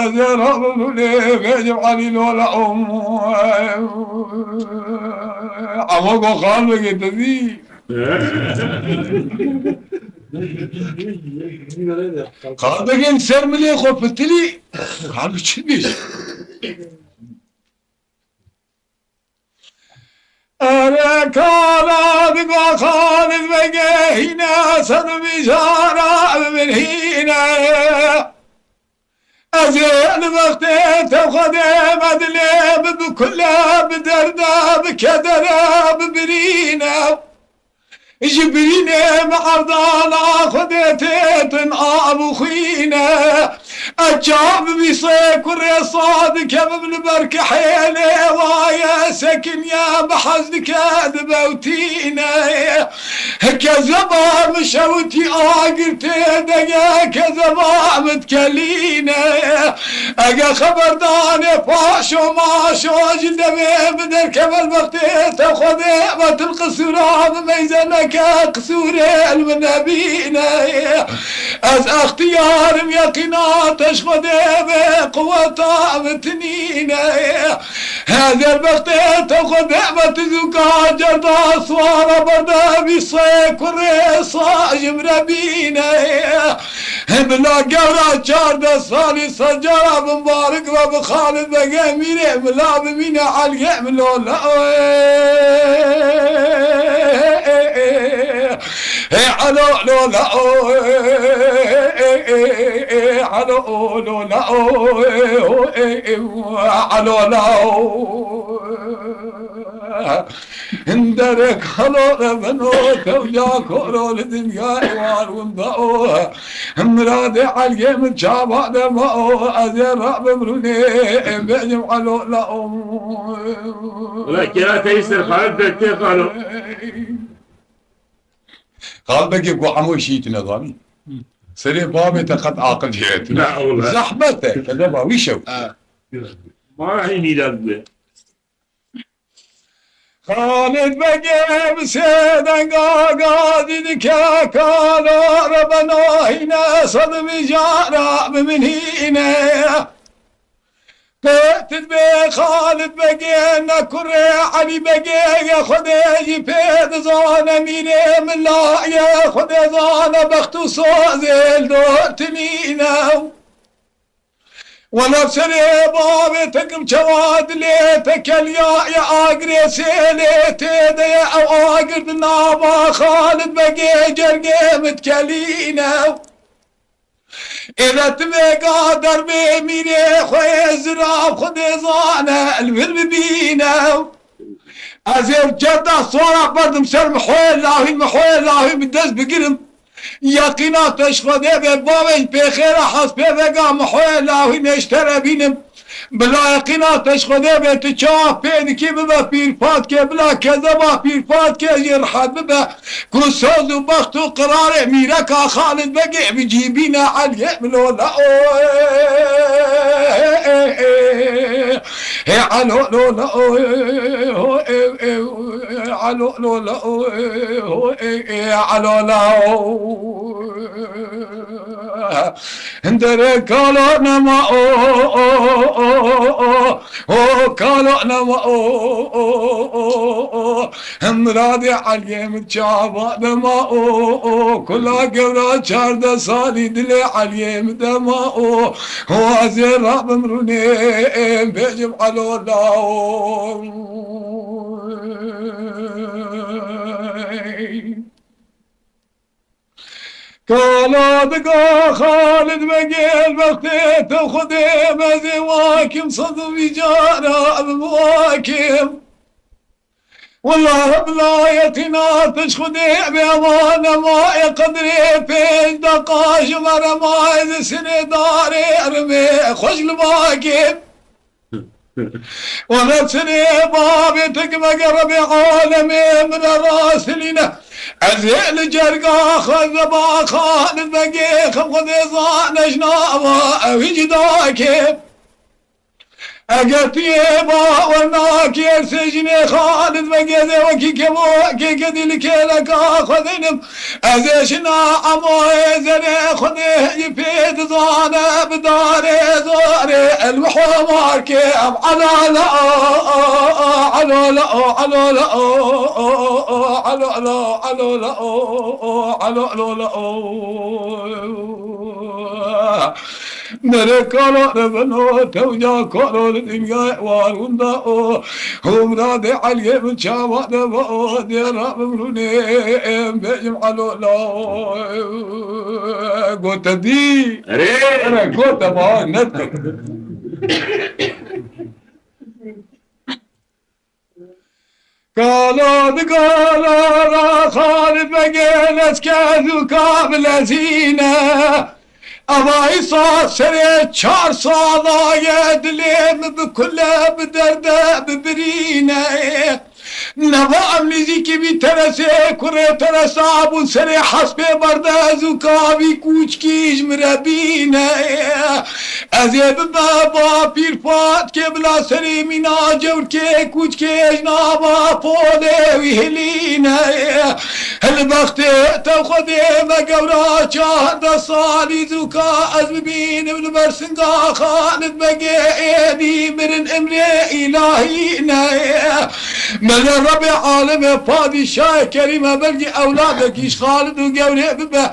ez ê rabim lê bêjim Elî lo la o. Emo go xal bigê dizî. Xal bigên ser milê xwe pitilî. Xal bi çi bêjî? Ere kala digo Xalid Begê hîne sed mijara min hîne. Ez ê li wextê te Xwedê me dilê bi, bi kule, bi derde, bi kedere, bi birîne. Ji birînê me erdala Xwedê têtin av û xwîne. Ez çav bibîsê kurê sa dikevim li ber kihêlê waye sekiniye bi hez dike dibewtîne. Kezeba min şewitî agirtê dege kezeba min dikelîne. Ege xeberdanê paşo maşo ji devê min derkeve li wextê te Xwedê me til qisûra min meyze neke qisûrê li min nebîne. Ez extiyarim yeqîna te ji Xwedê vê quweta min tinîne. Hezêr bextê te Xwedê me tizûka cerda swara berde vî sê kurê sa ji min re bîne. Bila gewra çardeh salî secara bimbarik ve bi Xalid Begê mîrê bila bimîne Eliyê min lo la. Hey alo lo la o. Alo lo la o. Alo la o. Hinderek halo re beno tewca koro li dinyayê war winda o. Miradê Eliyê min çava de ma o, ez ê rabim rûnê, bêjim alo la o. Wala kera te yî ser Xalid Beg tê xalo. Xalid Begê ku hemû şî tune zanî. Serê bavê te qet aqil jê tune. Na, wala. Zehmet e, kezeba wî şew. Ha. Ma hî mîra dibê. Xalid Begê bi sê denga gazî dike, kalo re beno hîne, sed mijara bi min hîne. Gotin bê Xalid Begê ne kurê Elî Begê ye, Xwedê jî pê dizane, mîrê min la ye, Xwedê zane bext û sozê li dor tinîne. Wela serê bavê te kim çawa dilê te keliya ye, agirê sêlê tê de ye, ew agir di nava Xalid Begê cergê min dikelîne. Êve ti vêga derbê mîrê xwe yê zirav Xwedê zane li vir bibîne. Ez ê cerda sora berdim ser Mihoyê Lawî, Mihoyê Lawî bi dest bigirim. Yeqîna te ji Xwedê be, bavê ji pêxêra hespê vega Mihoyê Lawî nêştere bînim. Bila yeqîna te ji Xwedê be, tu çawa pê dikî bibe pîrfatkê, bila kezeba pîrfatkê jî rihet bibe. Ku soz û bext û qirarê mîreka Xalid Begê bi cî bîne Eliyê min lola o. Hê elo lola o. Elo lola o. Elo la o. Hindere kalo nema o, o, o, o, o, o, kalo nema o, o, o, o, o, o. Miradê Eliyê min çava dema o, o, kula gewra çardeh salî dilê Eliyê min dema o, o, ez ê rabim rûnê bêjim elo la o. Kala diga Xalid Begê, bextê te Xwedê mezê wakim, sed û vî cara bim wakim. Wela bila yetina te ji Xwedê bê, ema nema ê qedrê pênc deqa ji me re ma, ez ê sinê darê ermê xweş li bakim. Wele çirê bavê te ki vege Rebê alemê min e rasilîne. Ez ê li cerga xwe zeba Xalid Begê xem Xwedê zane ji nava ew hî cuda ke. Eger tu yê bawer nakî ersê jinê Xalid Begê zê wekî kevokê kedî li kêleka xwe dînim. Ez ê şina emoyê zerê Xwedê yî pê dizane bi darê zorê el wihomar ke ev elala o, elala o, elala o, elala o, elala o, elala o. Nere kalo rebeno tewca kalo li dinyayê warunda o. Humra de Eliyê min çawa de ba o, dê rabim rûnê em bêjim elo la. Gote dî. Erê. Erê, gote ba, net gote. Kala di kala ra Xalid Begê leşker û kabilezîne. Eva îsa serê çar sala ye, dilê min bi kule, bi derde, bi birîne. Neva em nêzîkî vî teresê, kurê teresa bûn serê hespê berde, ez û kavî kûçkî ji min re bîne. Ez ê bibe ba pîrfatkê bila serê mîna cewrkê kûçkê ji nava polê wî hilîne. Hilbextê te Xwedê me gewra çardeh salî zûka ez bibînim li ber singa Xalid Begê êdî mirin emrê îlahî ne. Mele Rebê alemê padîşahê kerîme belkî ewladekî ji Xalid û gewrê bibe.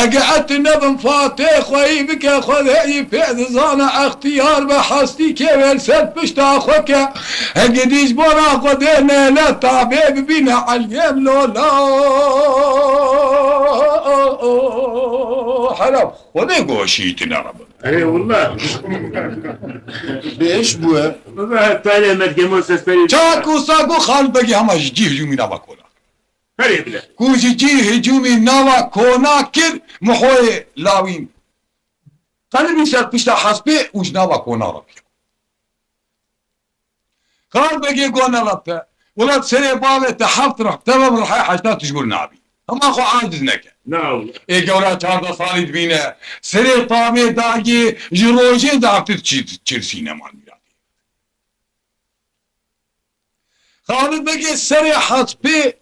Ege ez tu nebim, Fatê xweyî bike, Xwedê yî pê dizane, extiyar be, hestî kê wê li ser pişta xwe ke. Hingidî ji bona Xwedê nêle tabê bibîne Eliyê min lola. Hela Xwedê goşî tine re bin. Erê, willa. Bêş bûye. Baba, talê me dikemo sesperî. Çak û sa ku Xalid Begî hema ji cî hicûmî nava kona. Herê bile. Ku ji cî hicûmî nava kona kir, Mihoyê Lawîn qelibî ser pişta hespê û ji nava kona re bîya. Xalid Begê got, nela te, wela serê bavê te heft rih, te ve rihê heşta tu ji wir nabî. Hema xwe aciz neke. Na wila. Ê gewra çardeh salî dibîne, serê tavê dagê ji rojê zaftir çi-, çirsîne mal mîratê. Xalid Begê serê hespê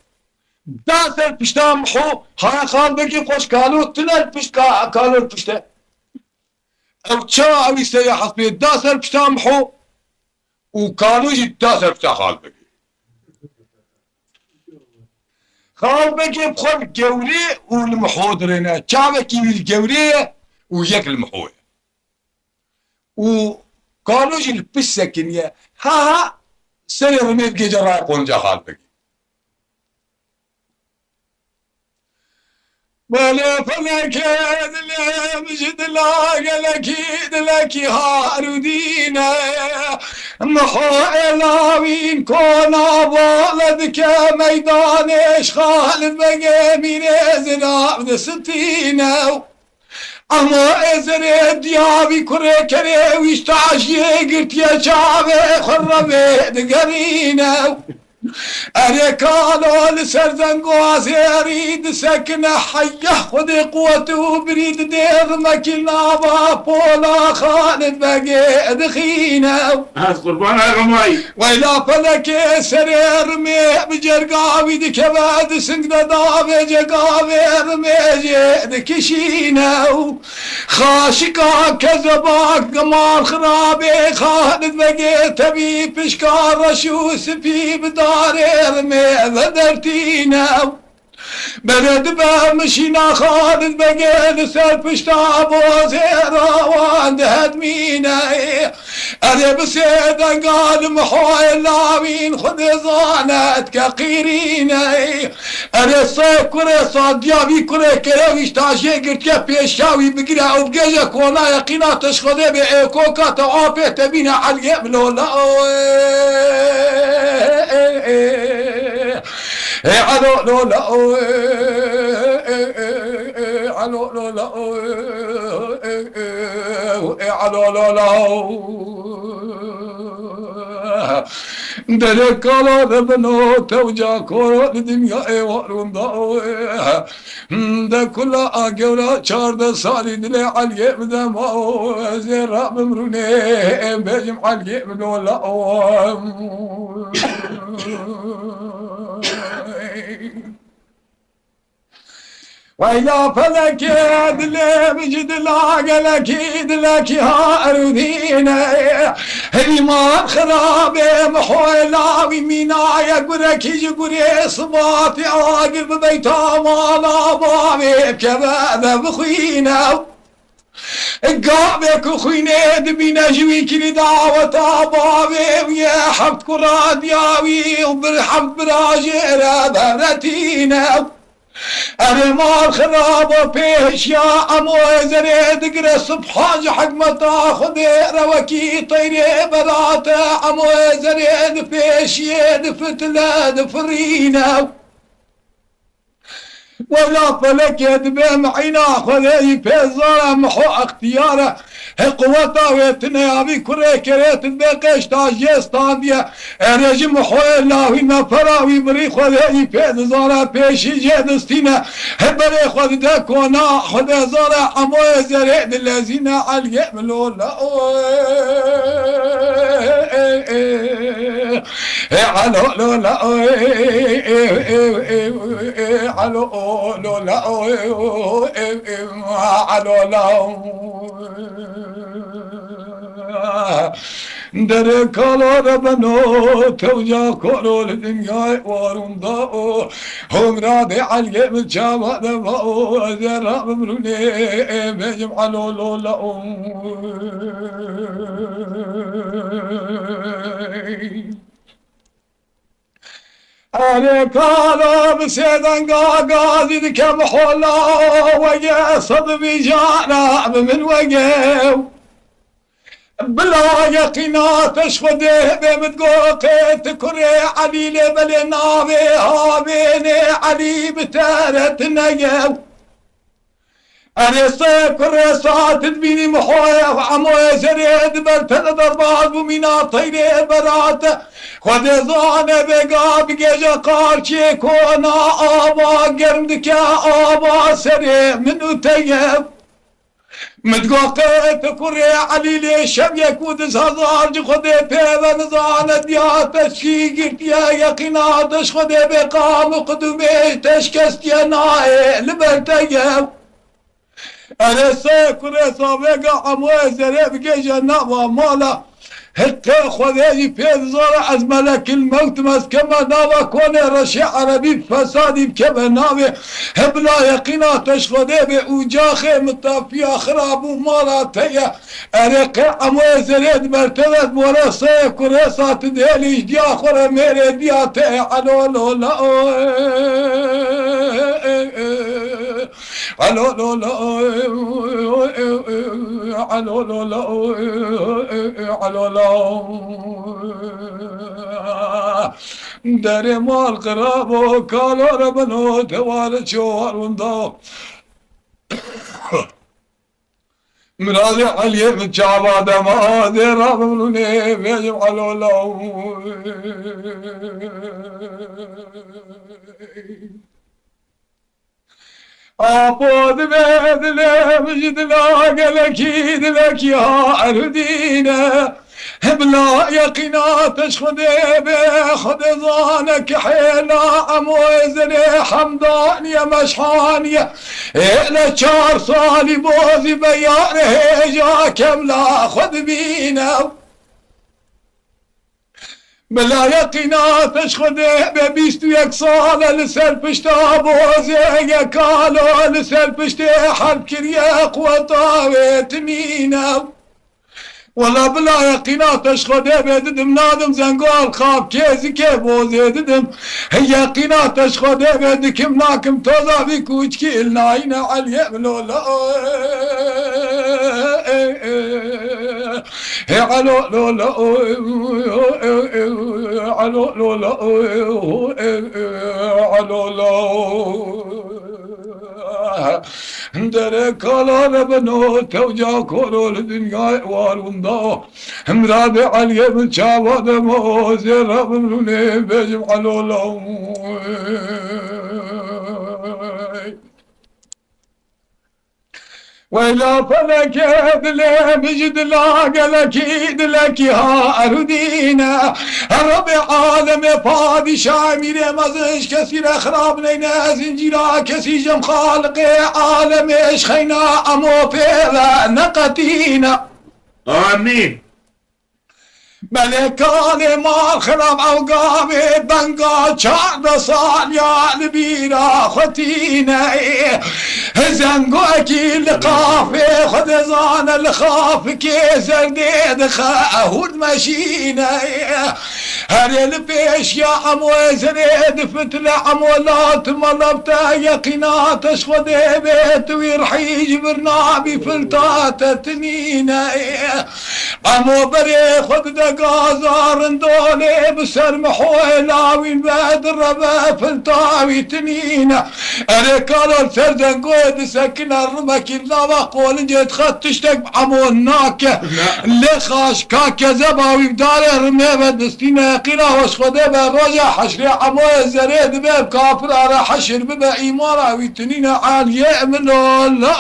da ser pişta Miho, haya Xalid Begê xweş kalo tune li pişt ka-, kalo li pişte. Ew ça ewî serê hespê da ser pişta Miho, û Kalo jî da ser pişta Xalbegê. Xalbegê bi xwe li gewrê û li Miho dirêne. Çavekî wî li gewrê ye û yek li Miho ye. Û Kalo jî li pişt sekiniye. Ha ha serê rimê digêje raya qonca Xalbegê. Belê felekê dilê min ji dila gelekî dilekî harûdîne. Miho êlawîn kona bale dike meydanê ji Xalid Begê mîrê zirav distîne. Ema êzerê diyavî kurê kerê wî ji tajiyê girtiye çavê xwe revê digerîne. Erê Kalo li ser zengazêrî disekine heyeh Xwedê quwet û birî didê rimekî nava pola Xalid Begê dixîne. Ez qurban ay Remayî. Weyla felekê serê rimê bi cerga wî dikeve di sing de davê cegavê rimê jê dikişîne û Xaşika kezebak mal xirabê Xalid Begê tevî pişka reş û sipî bi darê rimê vedertîne. Berê dibe mişîna Xalid Begê li ser pişta bozêra wan dihedmîne. Erê bi sê denga li Mihoyê lawîn Xwedê zane dike qîrîne. Erê sê kurê sadiya vî kurê kerewîş tajê girtiye pêşiya wî bigire ew bigêje kona yeqîna te ji Xwedê bê ê koka te apê te bîne Eliyê min lola. Ê alo lola. Ê alo lola. Ê alo lola. Derê Kalo de bino tewca koro li dinyayê warûn da. De kula a gewra çardeh salî dilê Eliyê bide ma. Ez ê rabim rûnê bêjim Eliyê min lola. Weyla felekê dilê min ji dila gelekî dilekî harûdîne. Heyman xirabê Mihoyê lawî mînaye gurekî ji gurê sibatî agir bi beyta mala bavê keve de bixwîne. Gavê ku xwînê dibîne ji wî kirî daweta bavê wî ye, heft kura diya wî û bir heft bira jê re beretîne. Erê mal xirabo pêşiya Emo Êzerê digire subha ji hikmeta Xwedê re wekî teyrê berate Emo Êzerê di pêşiyê di fitile di firîne. Wela felekê dibe mihîna Xwedê yî pê zara Miho extiyar e. He quweta wê tune ya vî kurê kerê tu dibe qêşta jê standiye. Erê ji Mihoyê lawî nefera wî mirî Xwedê yî pê dizane pêşî jê distîne. He berê xwe dide kona Xwedê zara Emoyê zerê dilezîne Eliyê min lola. Ê alo lola, ê alo lola, ê alo la. Derê Kalo re beno tewca koro li dinyayê warûn da o. Homra dê Eliyê min çava de va o. Ez ê rabim rûnê bêjim alo lola o. Erê Kalo bi sê denga gazî dike Miho la wege sed vîjana bi min wege. Bila yeqîna te ji Xwedê bê min go qê tu kurê Elî lê belê navê havênê Elî bi te re tune ye. Erê sê kurê saet dibînî Mihoyê Emoyê zerê di ber te de derbaz bû mîna teyrê berate. Xwedê zane vêga bigêje qarçê kona ava germ dike ava serê min û te ye. Min digo qê tu kurê Elî lê şev yek û du hezar ji Xwedê pê ve nizane diya te çi girtiye yeqîna te ji Xwedê bê qam û qidûmê te şikestiye nayê li ber te ye. Erê sê kurê savêga Emoyê zerê bigêje nava mala. Hiqê Xwedê jî pê dizore, ez melekil mewt im, ez keme nava konê reşê erebî, fesadî bikeve navê. He bila yeqîna te ji Xwedê bê û caxê min te piya xirab û mala te ye. Erê qê emoyê zerê di ber te de bore seyê kurêsa tu dêlî ji diya xwe re mêrê diya te ê elo lo la. Alo lo la, alo lo la, alo la. Derê mal qirabo, kalo re bino, teware ço war winda. Miradê Eliyê min çava dema, dê rabim rûnê, bêjim alo la. Apo dibe dilê min ji dila gelekî dilekî ha erudîne. Bila yeqîna te ji Xwedê be, Xwedê zane ki hêla emoyê zerê hemdaniye meşhaniye. Hêle çar salî bozî be yare hêja kemla xwe dibîne. Bila yeqîna te ji Xwedê be bîst û yek sal e li ser pişta bozê ye kalo li ser piştê herb kiriye quweta wê tinîne. Wela bila yeqîna te ji Xwedê be didim nadim zengo el xav kê zikê bozê didim. Hey yeqîna te ji Xwedê be dikim nakim toza vî kûçkî il nayîne Eliyê min ola. He alo lo la, alo lo la, alo la. Dere kala re beno tewca koro li dinyayê war winda. Himra de Eliyê min çava demo zêra bimrûnê bêjim alo la. Weyla felekê dilê min ji dila gelekî dilekî ha erudîne. Her Rebê alemê padîşa mîrê mezin ji kesî re xirab neyne, zincîra kesî jem xaliqê alemê ji xeyna emo pê ve neqetîne. Amîn. Belê kalê mal xirab ew gavê benga çardeh saliya li bîra xwe tîne. Zengokî li qafê xwe dizane li xafikê zerdê dixe hûr dimeşîne. Herê li pêşiya emoyê zerê difitile emo la tu mala te yeqîna te ji Xwedê bê tu wî rihî ji vir nabî filta te tinîne. Emo berê xwe dide gaza rindolê bi ser mihoyê lawîn ve direve filta wî tinîne. Erê kalo li ser zengoyê disekine rimekî lava qolincê dixe tiştek bi emo nake. Ne. Lê xaş ka kezeba wî bi darê rimê ve distîne qîna hoş Xwedê be roja heşrê emoyê zerê dibe bi kafira re heşir bibe îmana wî tinîne Eliyê min lo la.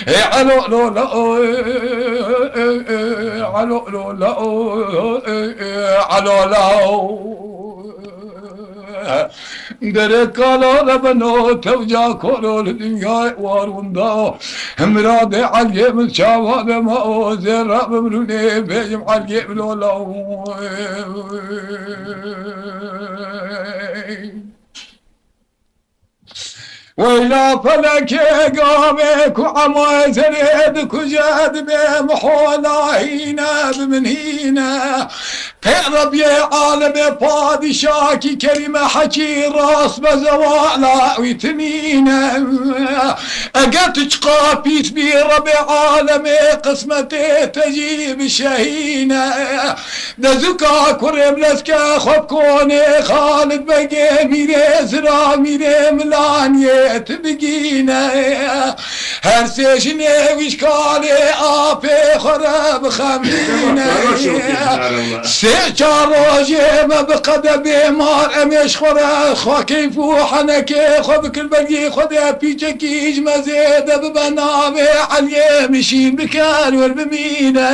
Ê alo lo la, alo lo la, alo la. Dere kala re beno tewca koro li dinyayê war winda. Himra de Eliyê min çava dema o zêra bimrûnê bêjim Eliyê min lo la. Weyla felekê gavê ku emoyê zerê dikuje dibê mihola hîne bi min hîne. Qê Rebiyê alemê padîşakî kerîme hekî rast be zewala wî tinîne. Eger tu çiqa pîs bî Rebê alemê qismetê te jî bişehîne. Dezuka kurê bi leske xwe bi konê Xalid Begê mîrê zira mîrê Milaniyê tu bigîne. Her sê jinê wî ji kalê apê xwe re bixemîne. Sê çar rojê me bi qede bêmar em ê ji xwe re xwe keyf û henekê xwe bikir belgî xwe de pîçekî ji me zêde bibe navê Eliyê min şîn bikar wer bimîne.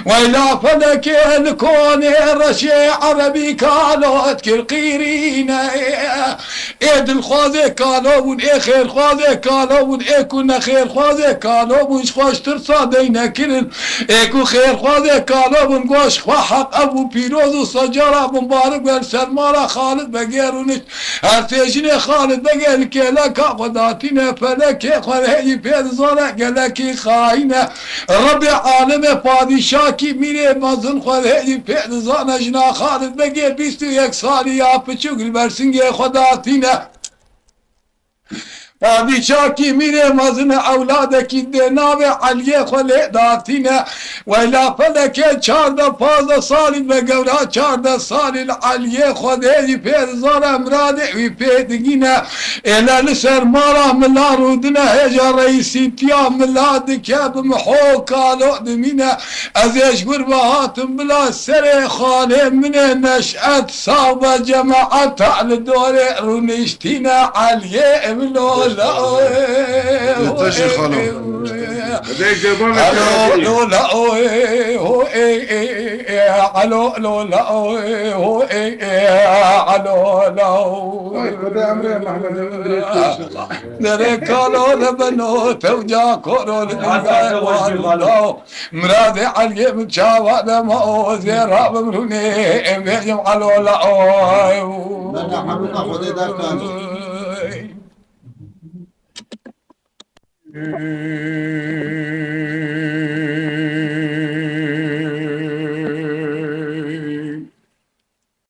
Weyla felekê li konê reşê erebî kalot kir qîrîne. Ê dilxwazê kalo bûn, ê xêrxwazê kalo bûn, ê ku nexêrxwazê kalo bûn, ji xwe ji tirsa deyne kirin. Ê ku xêrxwazê kalo bûn, goş xwe heq ev û pîroz û secara bimbarik wer sermala Xalid Begê rûnişt. Her sê jinê Xalid Begê li kêleka xwe datîne, felekê xwe heyî pê dizane gelekî xayîne. Rebê alemê padîşakî mîrê mezin xwe heyî pê dizane, jina Xalid Begê bîst û yek salî ya piçûk li ber singê xwe datîne. Padîşakî mîrê mezin e, ewladekî dê navê Eliyê xwe lê datîne. Weyla felekê çardeh pazdeh salî ve gewra çardeh salî li Eliyê xwe dê wî pê dizane, miradê wî pê digîne. Êle li ser mala mila rûdine, hêja reîsîtiya mila dike, bi miho kalo dimîne. Ez ê ji wir ve hatim bila serê xanê min ê Neşet, sax be cemaeta li dorê rûniştîne Eliyê min ola. Te jî xalo. Alo, lola, oy, ho, ey, ey, ey, alo, lola, oy, ho, ey, ey, alo, la, oy. Ay, Xwedê emrê Mehmedê min dirêj kir. Nerê kalo le beno, tewca koro le beno. Miradê Eliyê min çawa dema o zêra bimrûnê, em bêjim alo la oy. Bena hemûka Xwedê derkan.